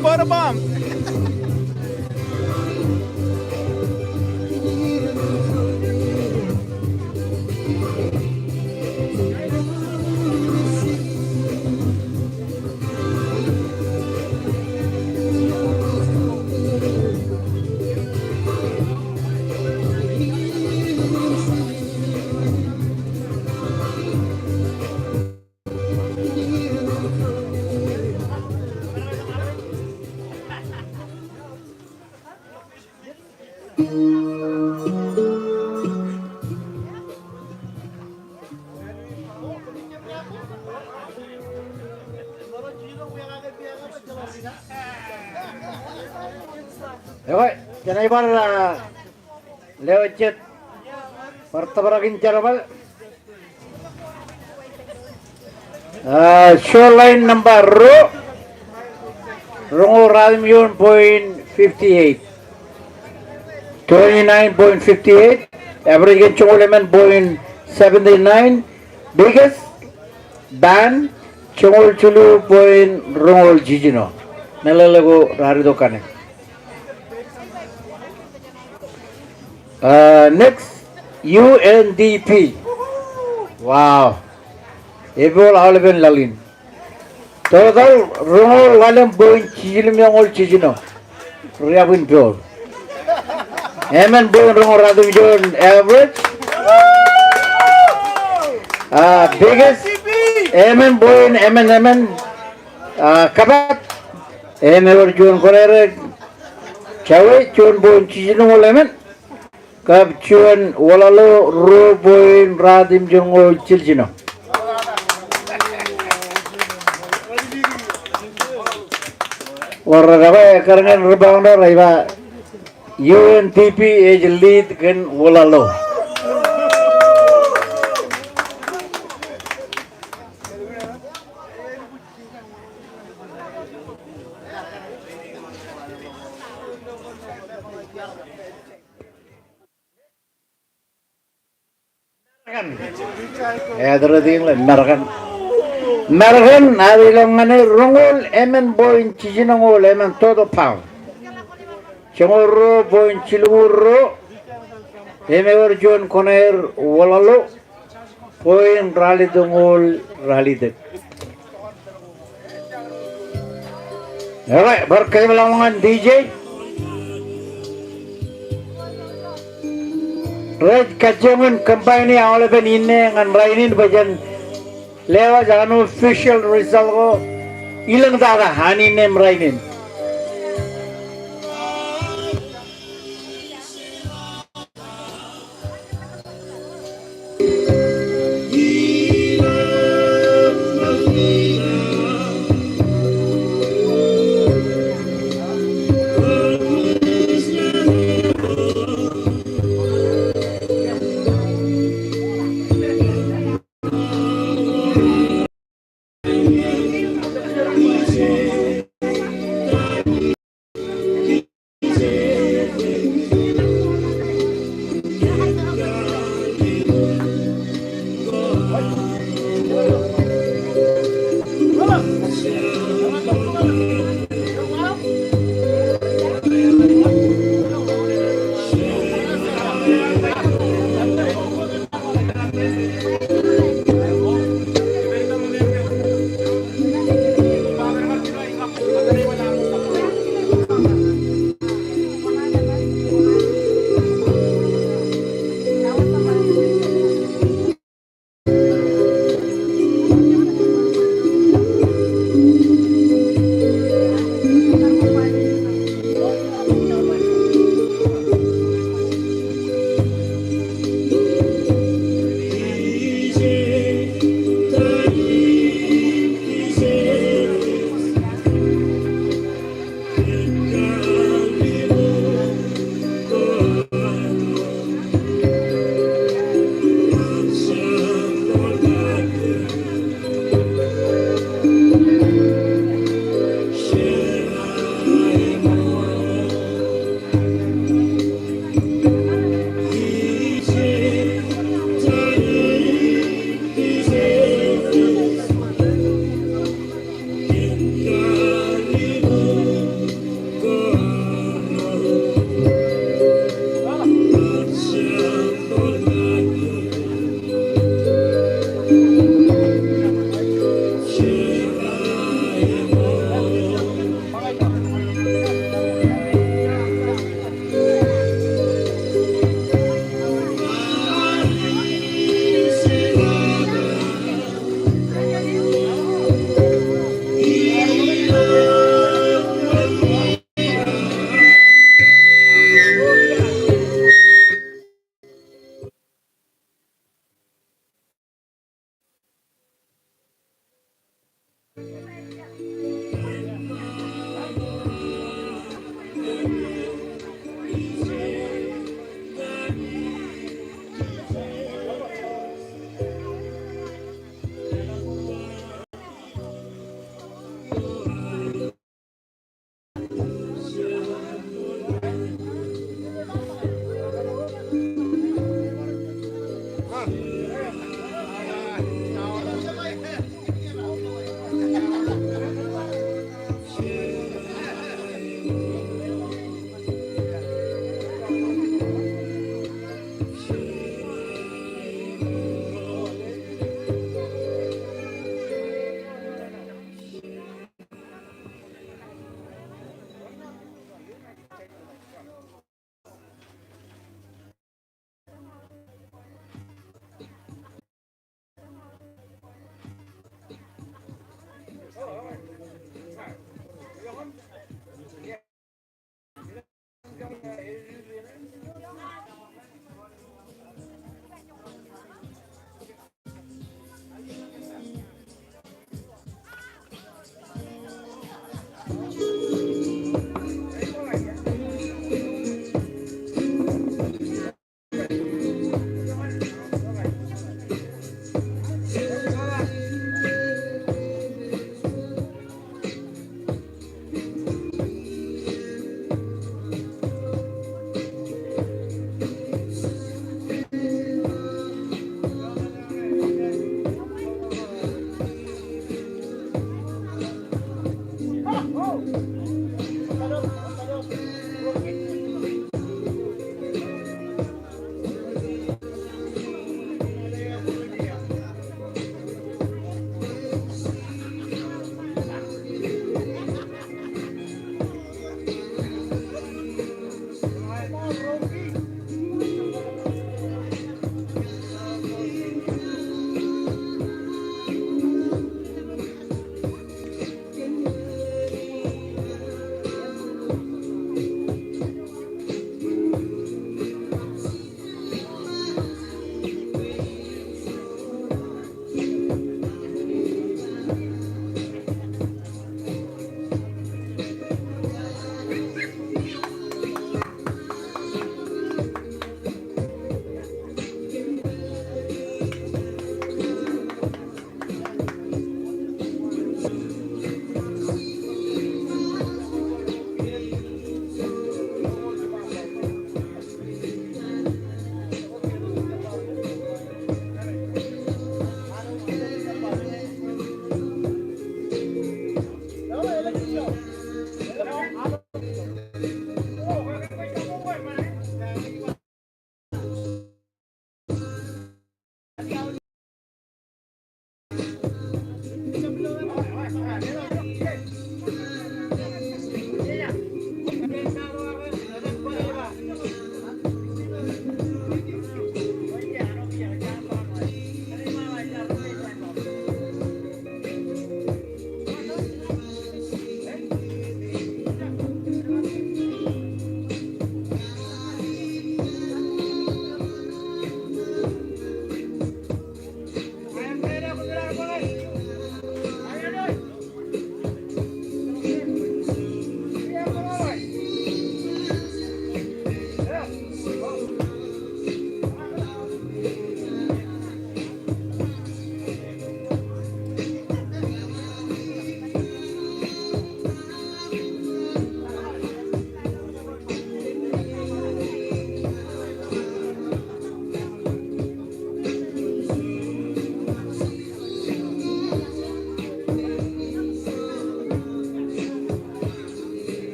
Photo bomb. Ekwe, jenaaj bar, ah, lewōj jet bar tōprak in jerbal. Ah, score line nōṃba ruo, Roñoul Ratimjuon point fifty eight. Twenty nine point fifty eight. Average kōn joñoul emān point seventy nine. Biggest ban, joñoul jilu point roñoul jiljino. Meḷeḷe ko raar itok kaṇe. Uh, next, U N D P. Wow. Epooḷ aolepen laḷ in. Total roñoul ḷalem point jiljilimjuonñoul jiljino. Riab in pooḷ. Emān point roñoul ratimjuon average. Ah, biggest, emān point emān emān. Ah, kabat. Im ewōr juon kōrā rej jab juon point jiljilimjuonñoul emān. Kab juon wōḷaḷo ruo point ratimjuonñoul jiljino. Wōr rej kab ekkar ñan rebounder ej ba U N D P ej lead kōn wōḷaḷo. Merkan. Merkan ad ilo ñane roñoul emān point jiljilimjuonñoul emān total pound. Joñoul ruo point jiljilimjuonñoul ruo. Im ewōr juon kōrā ej wōḷaḷo. Point ralitōñoul ralitōk. All right, bar kōjepḷaḷḷọk ñan D J. Rej kajjioñ in combine aolepen inne ñan rainin bwe jen lewōj unofficial result ko ilōñ tata an inne im rainin.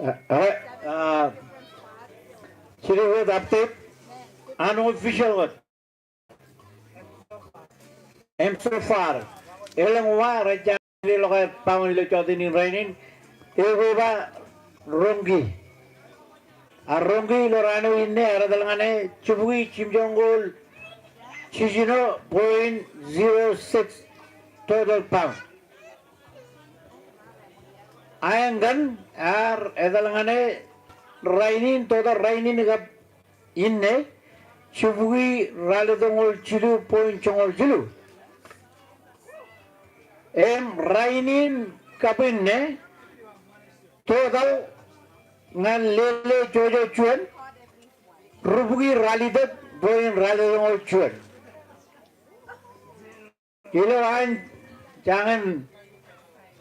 Ā, ā, ā, jidik wōt update, unofficial wōt. Im so far, elōñ wa rej jañin ḷọk aer pound ilo jọteen in rainin, eo ba Rongki. Ak Rongki ilo raan eo inne ear etal ñan e jibukwi jimjuonñoul jiljino point zero six total pound. Aeñ kaṇ ear etal ñan e rainin, total rainin kab inne, jibukwi ralitōñoul jilu point joñoul jilu. Im rainin kab inne, total ñan lele jojo juon, rubukwi ralitōk point ralitōñoul juon. Ilo an jañin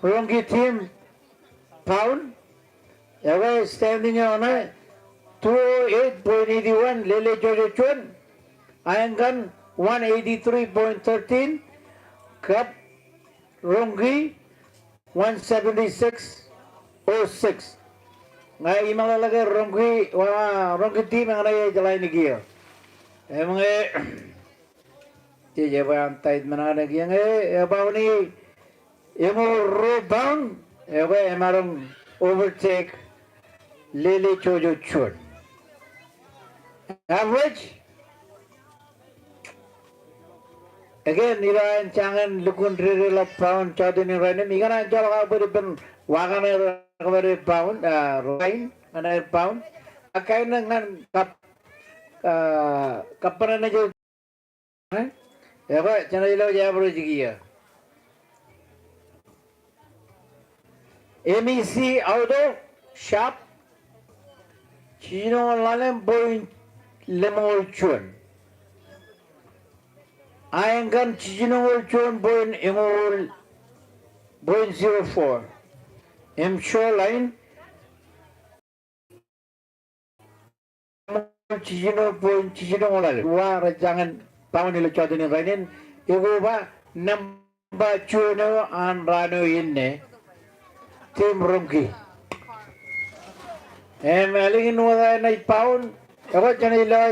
Rongki team pound, ekwe standing eo ṇe two oh eight point eighty one, lele jojo juon, aeñ kaṇ one eighty three point thirteen, kab Rongki one seventy six oh six. Ña imeḷeḷe ke Rongki, wa, Rongki team eñṇe ej ḷain kiiō. Im ñe Jej, ebwe an tied men an kiiō ñe, e, pound e, eñoul ruo pound, ekwe emaroñ overtake lele jojo juon. Average, again, ilo an jañin lukkuun dedeḷọk pound jọteen in rainin, ikōṇaan joḷọk aō bōd ippān wa kaṇ aer kōṃṃane pound, a, rain, ñan aer pound. Ak kain ṇe ñan kab, a, kab bōd ṇe jej Ekwe, jenaaj lo average kiiō. M E C Auto Shop, jijinoñoul ḷalem point lemñoul juon. Aeñ kaṇ jijinoñoul juon point eñoul, point zero four. Im Shoreline, jijino point jijinoñoul ḷalem. Wa rej jañin pound ilo jọteen in rainin, ekwe ba nōṃba juon eo an raan eo inne, team Rongki. Im ālikin wōt aer naaj pound, ekwe jenaaj lo,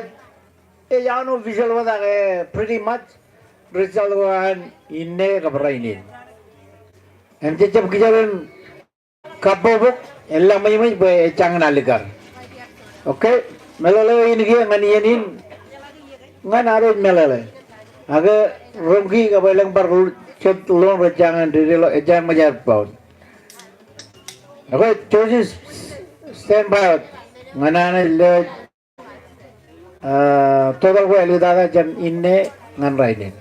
ej unofficial wōt ak, e, pretty much result ko an inne kab rainin. Im jej jab kijerem kabbokbok, eḷap ṃwijṃwij bwe ej jañin alikkar. Okay, meḷeḷe in kiiō ñan iien in, ñan ad ej meḷeḷe. Ak Rongki kab elōñ bar jet ḷoon rej jañin dedeḷọk, ej jañin ṃōj aer pound. Okay, judges, stand by wōt. Ñan an ej lo, a, total ko āliktata jān inne ñan rainin.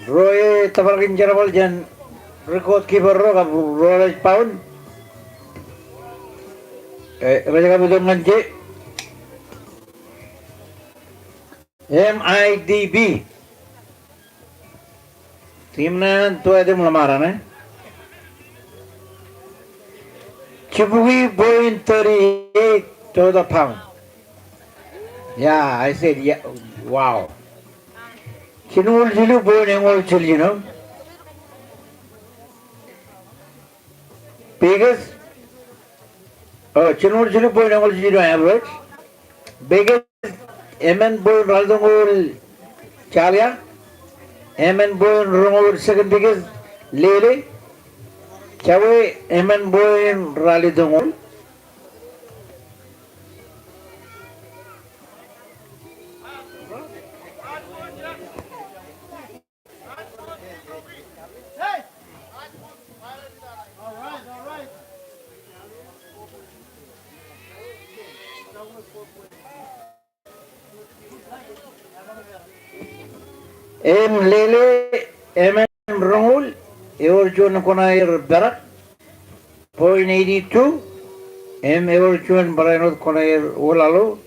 Ro etōpar kōn jerbal jān record keeper ro kab ro rej bound. E, rej kab itok ñan je. M I D B. Team ṇe an, to ej im ḷōṃarein, e? Jibukwi point thirty-eight to the pound. Yeah, I said, yeah, wow. Jinoñoul jilu point eñoul jiljino. Biggest, oh, jinoñoul jilu point eñoul jiljino average. Biggest, emān point ralitōñoul Jalia. Emān point roñoul, second biggest, Lele. Jawe, emān point ralitōñoul. Im Lele, emān roñoul, ewōr juon kona er Perak, point eighty-two, im ewōr juon barāinwōt kona er Olalo,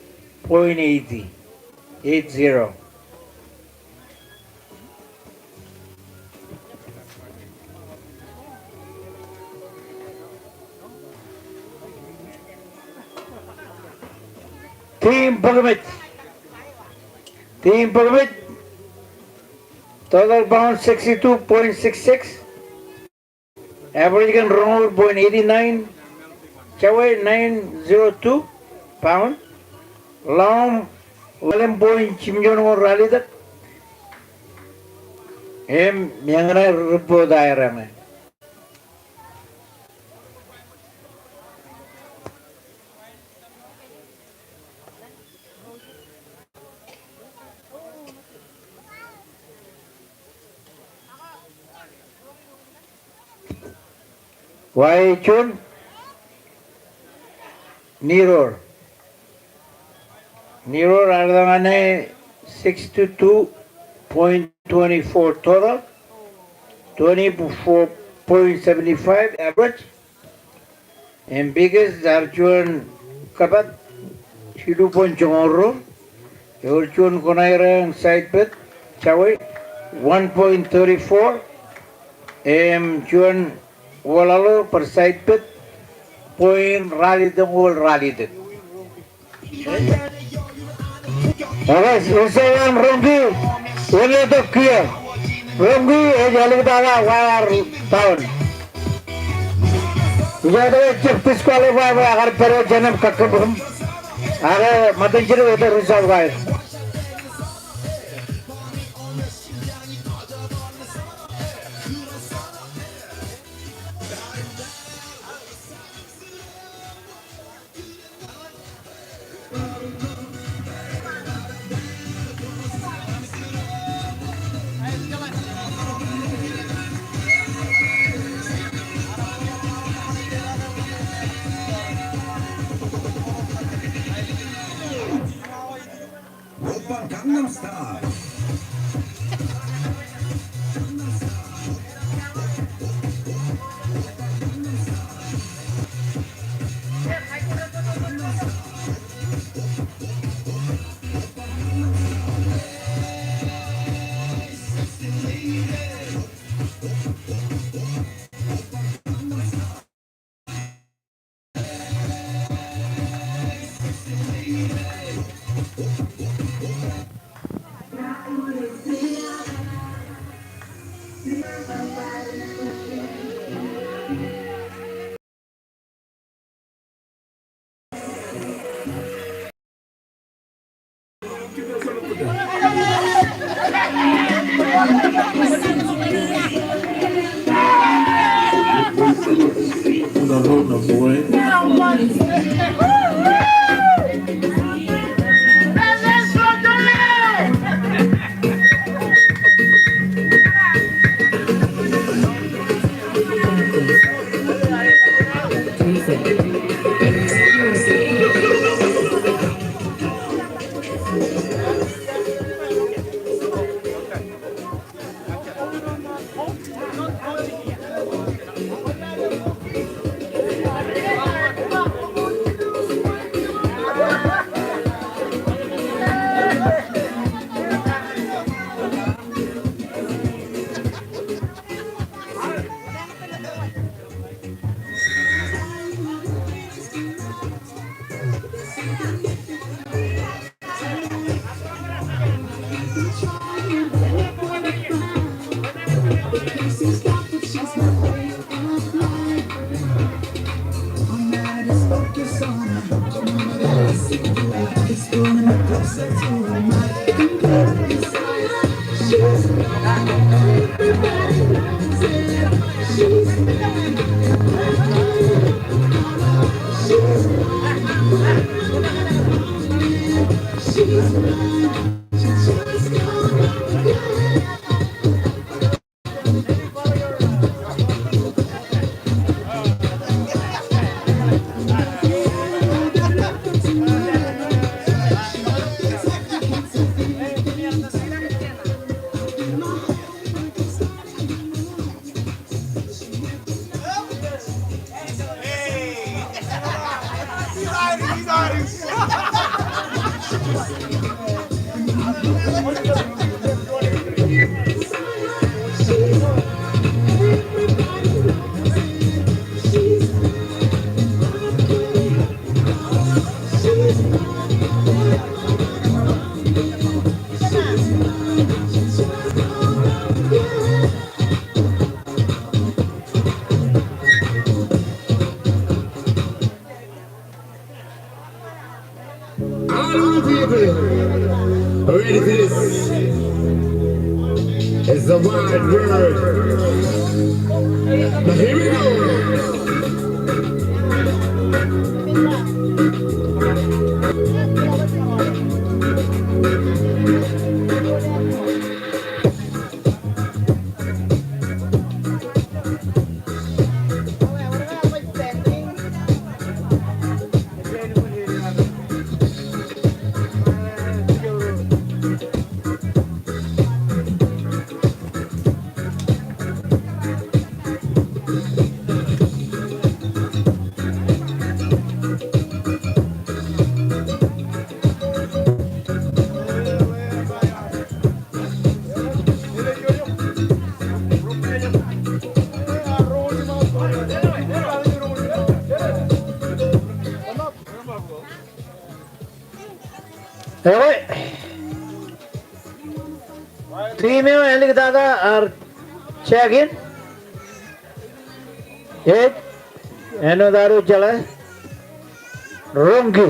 point eighty, eight zero. Team Bōkmej. Team Bōkmej. Total pound sixty-two point six six. Average kōn roñoul point eighty-nine, Jawe nine zero two pound, Ḷaḷ ḷalem point jimjuon ñoul ralitōk, im eñṇe report aer eñṇe. Wa ej juon? Niror. Niror ear itok ñan e sixty-two point twenty-four total, twenty-four point seventy-five average. Im Biggest ear juon kōpat, jilu point joñoul ruo. Ewōr juon kona er eñ side bet, Jawe, one point thirty-four. Im juon Olalo bar side bet, point ralitōñoul ralitōk. Okay, ij jar an Roñki, eñin ej itok kiiō. Roñki ej āliktata wa ear down. Ij jar ej jab disqualify bwe ekar pād jān im kakkōṃṃan. Ak ṃōttan jidik ej result ko aer. Oppa Gangnam Style. All of the people ready for this? It's the wild bird. Now here we go. Ekwe, team eo āliktata ear check in. Ej, āinwōt ad jeḷā, Rongki.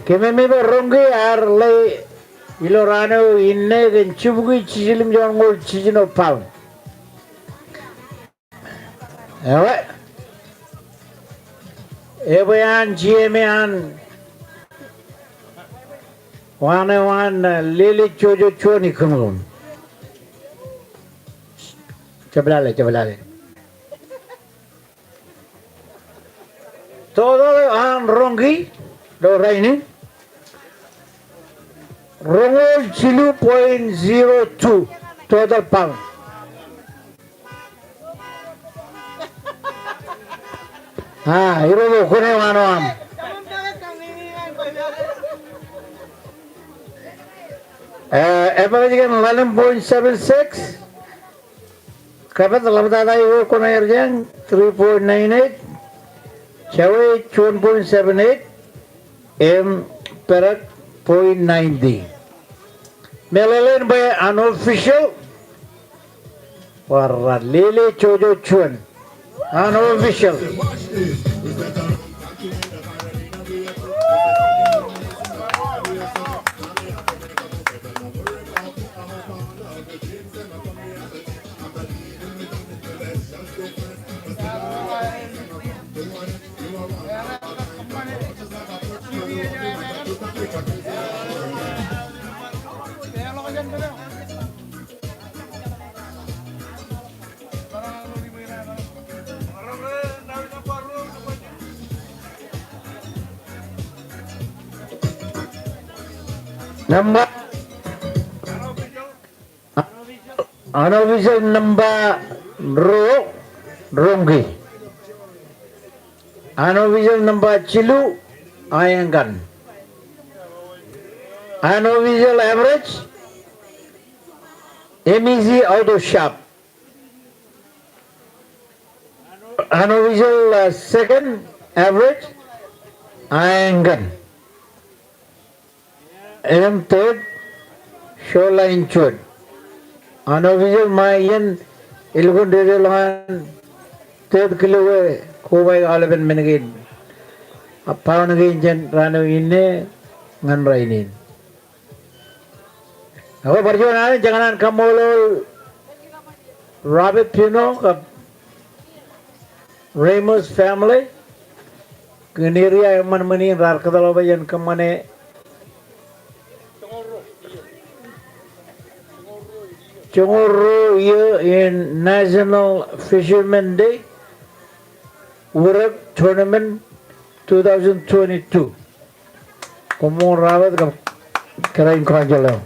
Kememej bwe Rongki ear ḷe ilo raan eo inne kōn jibukwi jiljilimjuon ñoul jiljino pound. Ewe, ebwe an G M A an, waan eo an, uh, lele jojo juon ikkūn kōm. Jab lale, jab lale. Total eo an Rongki ilo rainin, roñoul jilu point zero two total pound. Ah, irooj eo, kwōn eo an eo aṃ. Eh, average kōn eleven point seven six. Kapit ḷaptata eo kwōn aer jān three point nine eight, jawōj one point seven eight, im pād point ninety. Meḷeḷein bwe unofficial, wa rej lele jojo juon. Unofficial. Nōṃba, unofficial nōṃba ruo, Rongki. Unofficial nōṃba jilu, Aenkan. Unofficial average, M E C Auto Shop. Unofficial, uh, second average, Aenkan. Im third, Shoreline juon. An official ṃae iien elukkuun dedeḷọñ an third kilo e kobaik aolepen men kein. A pound kein jān raan eo inne ñan rainin. Ak bar juon alen, jekōṇaan kaṃṃoolol Robert Pino kab Ramos family kōn area eṃṃan ṃōn in raar kōtḷọk bwe jen kōṃṃane joñoul ruo iiō in National Fisherman Day Wūrōk Tournament two thousand twenty-two. Koṃṃool Robert kab kōrā in kōjjeḷā.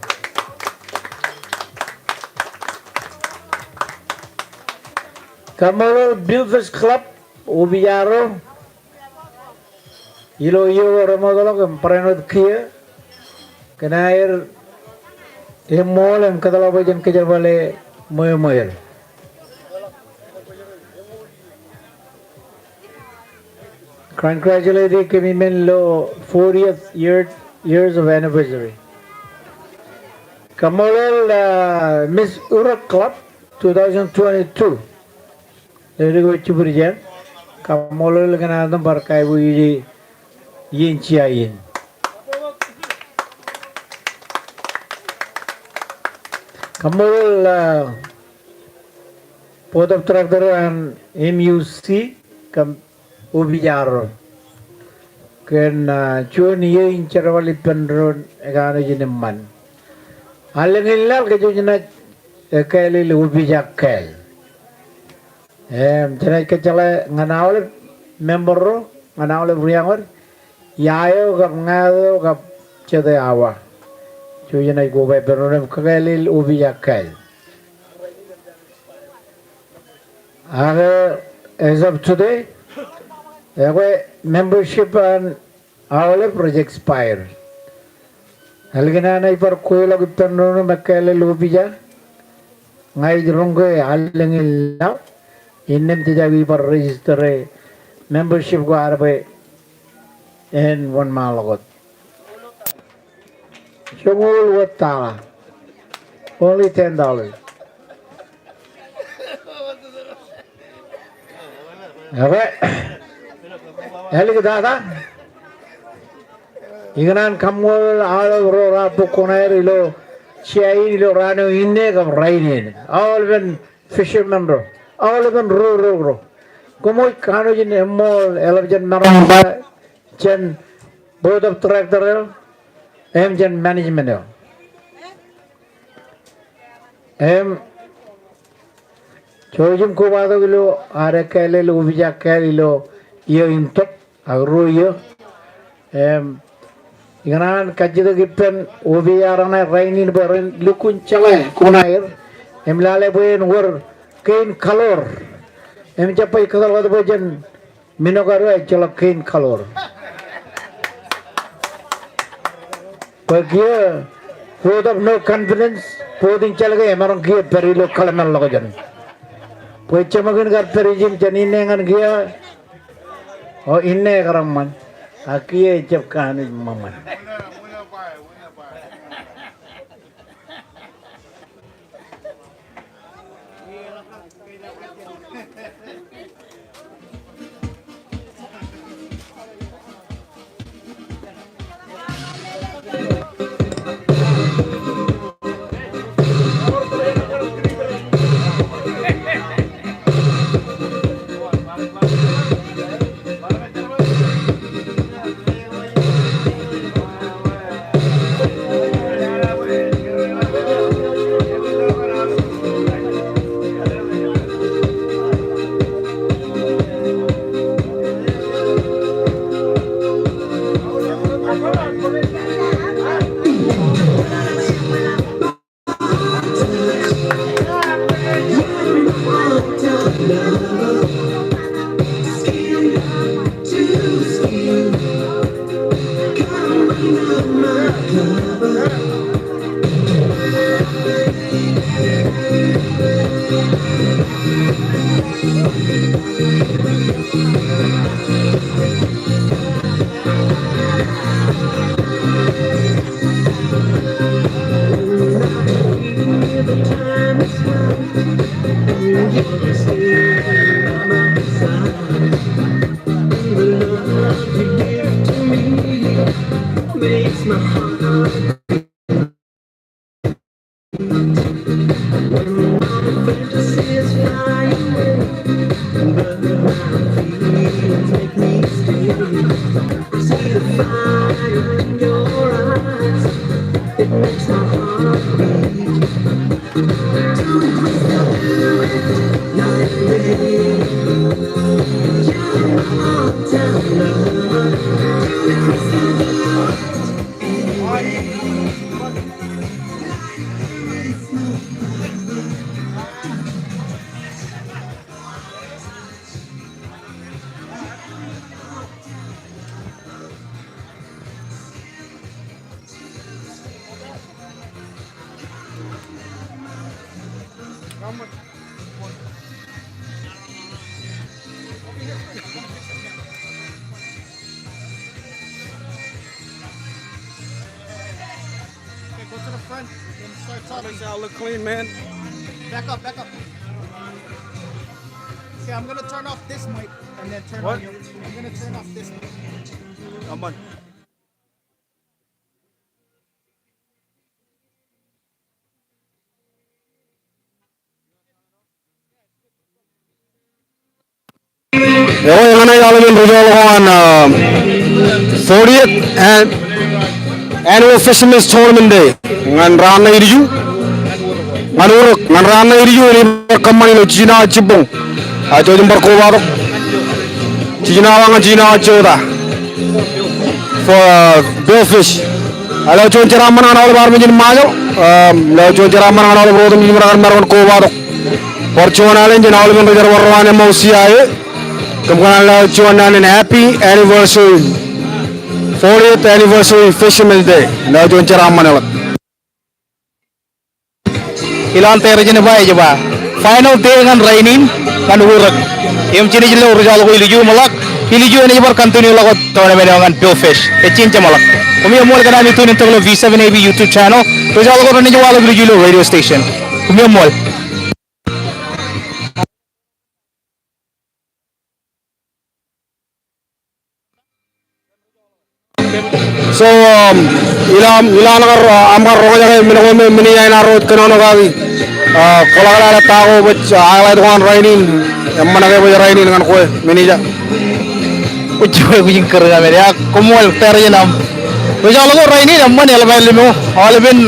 Kaṃṃoolol Billfish Club, Obijaro, ilo iiō ko remootḷọk im barāinwōt kiiō kōn aer eṃṃool im kōtḷọk bwe jen kōjerbale ṃweo ṃweo. Congratulate kōmij men ilo fortieth year, years of anniversary. Kaṃṃoolol, uh, Miss Wūrōk Club two thousand twenty-two. Ilo edik eo jibwid jān, kaṃṃoolol kōn aer bar kaiboojoj iien jea in. Kaṃṃoolol, uh, Board of Director an M U C kab Obijaro kōn, ah, juon iiō in jerbal ippān doon ekanooj in eṃṃan. Allōñ in laḷ kōj jenaaj, eh, kāālōt Obija kāāl. Im jenaaj kōjjeḷā ñan aolep member ro, ñan aolep ri-añwōd, ia eo kab ñāāt eo kab jete awa. Jej jenaaj koba ippān doon im kōkāālōt Obija kāāl. Ak, eh, as of today, ekwe membership an aolep rej expire. Ālikin an ej bar kweilọk ippān doon im ekkāālōt Obija, ña ij roñ ke allōñ in laḷ, innām jej aikuj bar register e membership ko ad bwe en wōnṃaanḷọk wōt. Joñoul wōt tala. Only ten dollars. Ekwe, āliktata, ikōṇaan kaṃṃoolol aolep ro raar bōk koṇaer ilo jea in ilo raan eo inne kab rainin. Aolepen fishermen ro, aolepen ro, ro, ro. Koṃij kanooj in eṃṃool eḷap jān maroñ in ba jān board of director eo, im jān management eo. Im jouj im kobatok ilo ad ekkāālōt Obija kāāl ilo iiō in tōp ak ruo iiō. Im ikōṇaan kajjitōk ippān Obija raṇe rainin bwe ren lukkuun jeḷā koṇaer im lale bwe en wōr kein kaḷoor. Im jab bar kōtḷọk wōt bwe jen men ko ad ejjeḷọk kein kaḷoor. Bwe kiiō vote of no confidence, vote in jeḷā ke emaroñ kiiō pād ilo kōḷmānḷọkjeṇ. Bwe jeṃōk in kar pād ijin jān inne ñan kiiō, o inne ekar eṃṃan. Ak kiiō ejjab kanooj ṃōṃan. Okay, go to the front and start talking. Make sure I look clean, man. Back up, back up. Okay, I'm gonna turn off this mic and then turn on your. I'm gonna turn off this mic. Come on. Eo, eñṇe aolepen ri-joḷọk ko an, ah, fortieth an-, Annual Fishermen's Tournament Day ñan raan ṇe ilju. Ñan Urōk, ñan raan ṇe ilju, enaaj bar kōṃṃan ilo jiljino awa jibboñ. Ak jej bar kobatok jiljino awa ñan jiljino awa jota. For, uh, Billfish. Ilo juon jeraaṃṃan ñan aolepen armej in Ṃajeḷ. Um, ilo juon jeraaṃṃan ñan aolep ro otemjej im raar kar maroñ in kobatok. Bar juon alen jān aolepen ri-jerbal ro an M O C I A. Kōm kōṇaan lo juon alen happy anniversary. Fortieth anniversary Fisherman's Day. Ilo juon jeraaṃṃan eḷap. Ilo an tarijen ej ba, ej ba final day ñan rainin ñan Urōk. Im jenaaj lo ri-joḷọk ko ilju im ḷọk. Ilju enaaj bar continue ḷọk wōt tournament eo ñan Billfish. Ej jañin jeṃḷọk. Koṃi eṃṃool kōn ami tune in tok ilo V seven A B YouTube channel. Ri-joḷọk ko renaaj waḷọk ilju ilo radio station. Koṃi eṃṃool. So, um, ilo aṃ, ilo aṃ kar, uh, aṃ kar roñjake men ko me, men eo ear ro kōnono kaki. Uh, kwōḷak lale ta ko baj, uh, highlight ko an rainin, eṃṃan ke baj rainin ñan kwe, men eo. Kwōj, kwōj kōrā men eo, koṃṃool tarijen aṃ. Ri-joḷọk ko rainin eṃṃan eḷap aelōñ eo, aolepen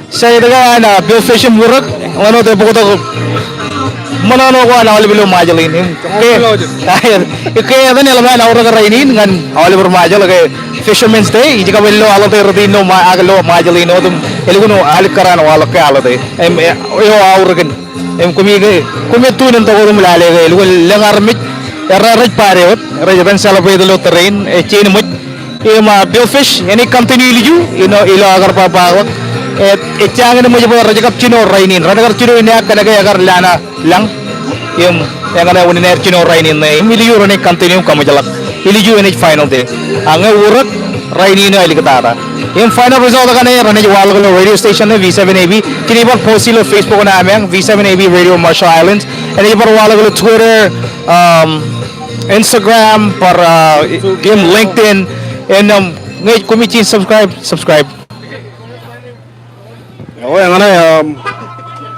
Side ko an, ah, Billfish im Urōk, ḷōṇōt ebōktok ṃōṇōṇō ko an aolep ilo Ṃajeḷ in. Ke, ke etan eḷap an aorōk rainin ñan aolep ri-Ṃajeḷ ke Fisherman's Day, ij kab ilo holiday rot in ilo Ṃa-, ak ilo Ṃajeḷ in otem, elukkuun alikkar an waḷọk ke holiday. Im, e, eo aorōk in. Im koṃi ke, koṃi tune in tok otem lale ke, elukkuun lōñ armej, erro rej party wōt, rej etan celebrate ilo tōre in, e, ej jañin ṃōj, Im, ah, Billfish, enaaj continue ilju, ilo, ilo aō kar ba, ba, e, ejjañin ṃōj bwe rej kab jino rainin, ren kar jino in eak kōnke ekar lana lañ. Im, eñṇe wūnin aer jino rainin ṇe, im ilju renaaj continue im kaṃōjḷọk. Ilju enaaj final day. Ak ñe Urōk, rainin eo āliktata. Im final result kaṇe renaaj waḷọk ilo radio station ṇe V seven A B. Jenaaj bar post ilo Facebook ṇe ameañ, V seven A B Radio Marshall Islands. Enaaj bar waḷọk ilo Twitter, um, Instagram, bar, uh, im LinkedIn, im, um, ñe koṃij jañin subscribe, subscribe. Eo, eñṇe, um,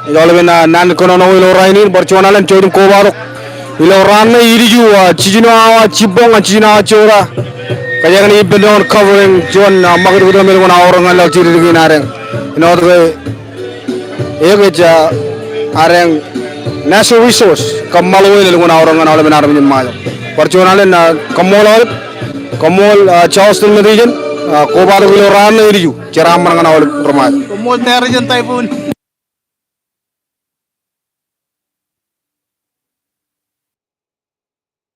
ej aolepen, uh, naan kōnono ilo rainin, bar juon alen jej kobatok. Ilo raan ṇe ilju, uh, jiljino awa jibboñ, uh, jiljino awa jota. Kōjeañ in ippān doon covering juon, uh, ṃakūtkūt eo me lukkuun aorōk ñan laḷ jidikdik in adeañ. Āinwōt ke Eok ej, ah, adeañ natural resource kab ṃaḷo eo elukkuun aorōk ñan aolepen armej in Ṃajeḷ. Bar juon alen, ah, koṃṃool aolep, koṃṃool, ah, Charleston Metijen, ah, kobatok ilo raan ṇe ilju, jeraaṃṃan ñan aolep ri-Ṃajeḷ. Koṃṃool Tarijen Typhoon.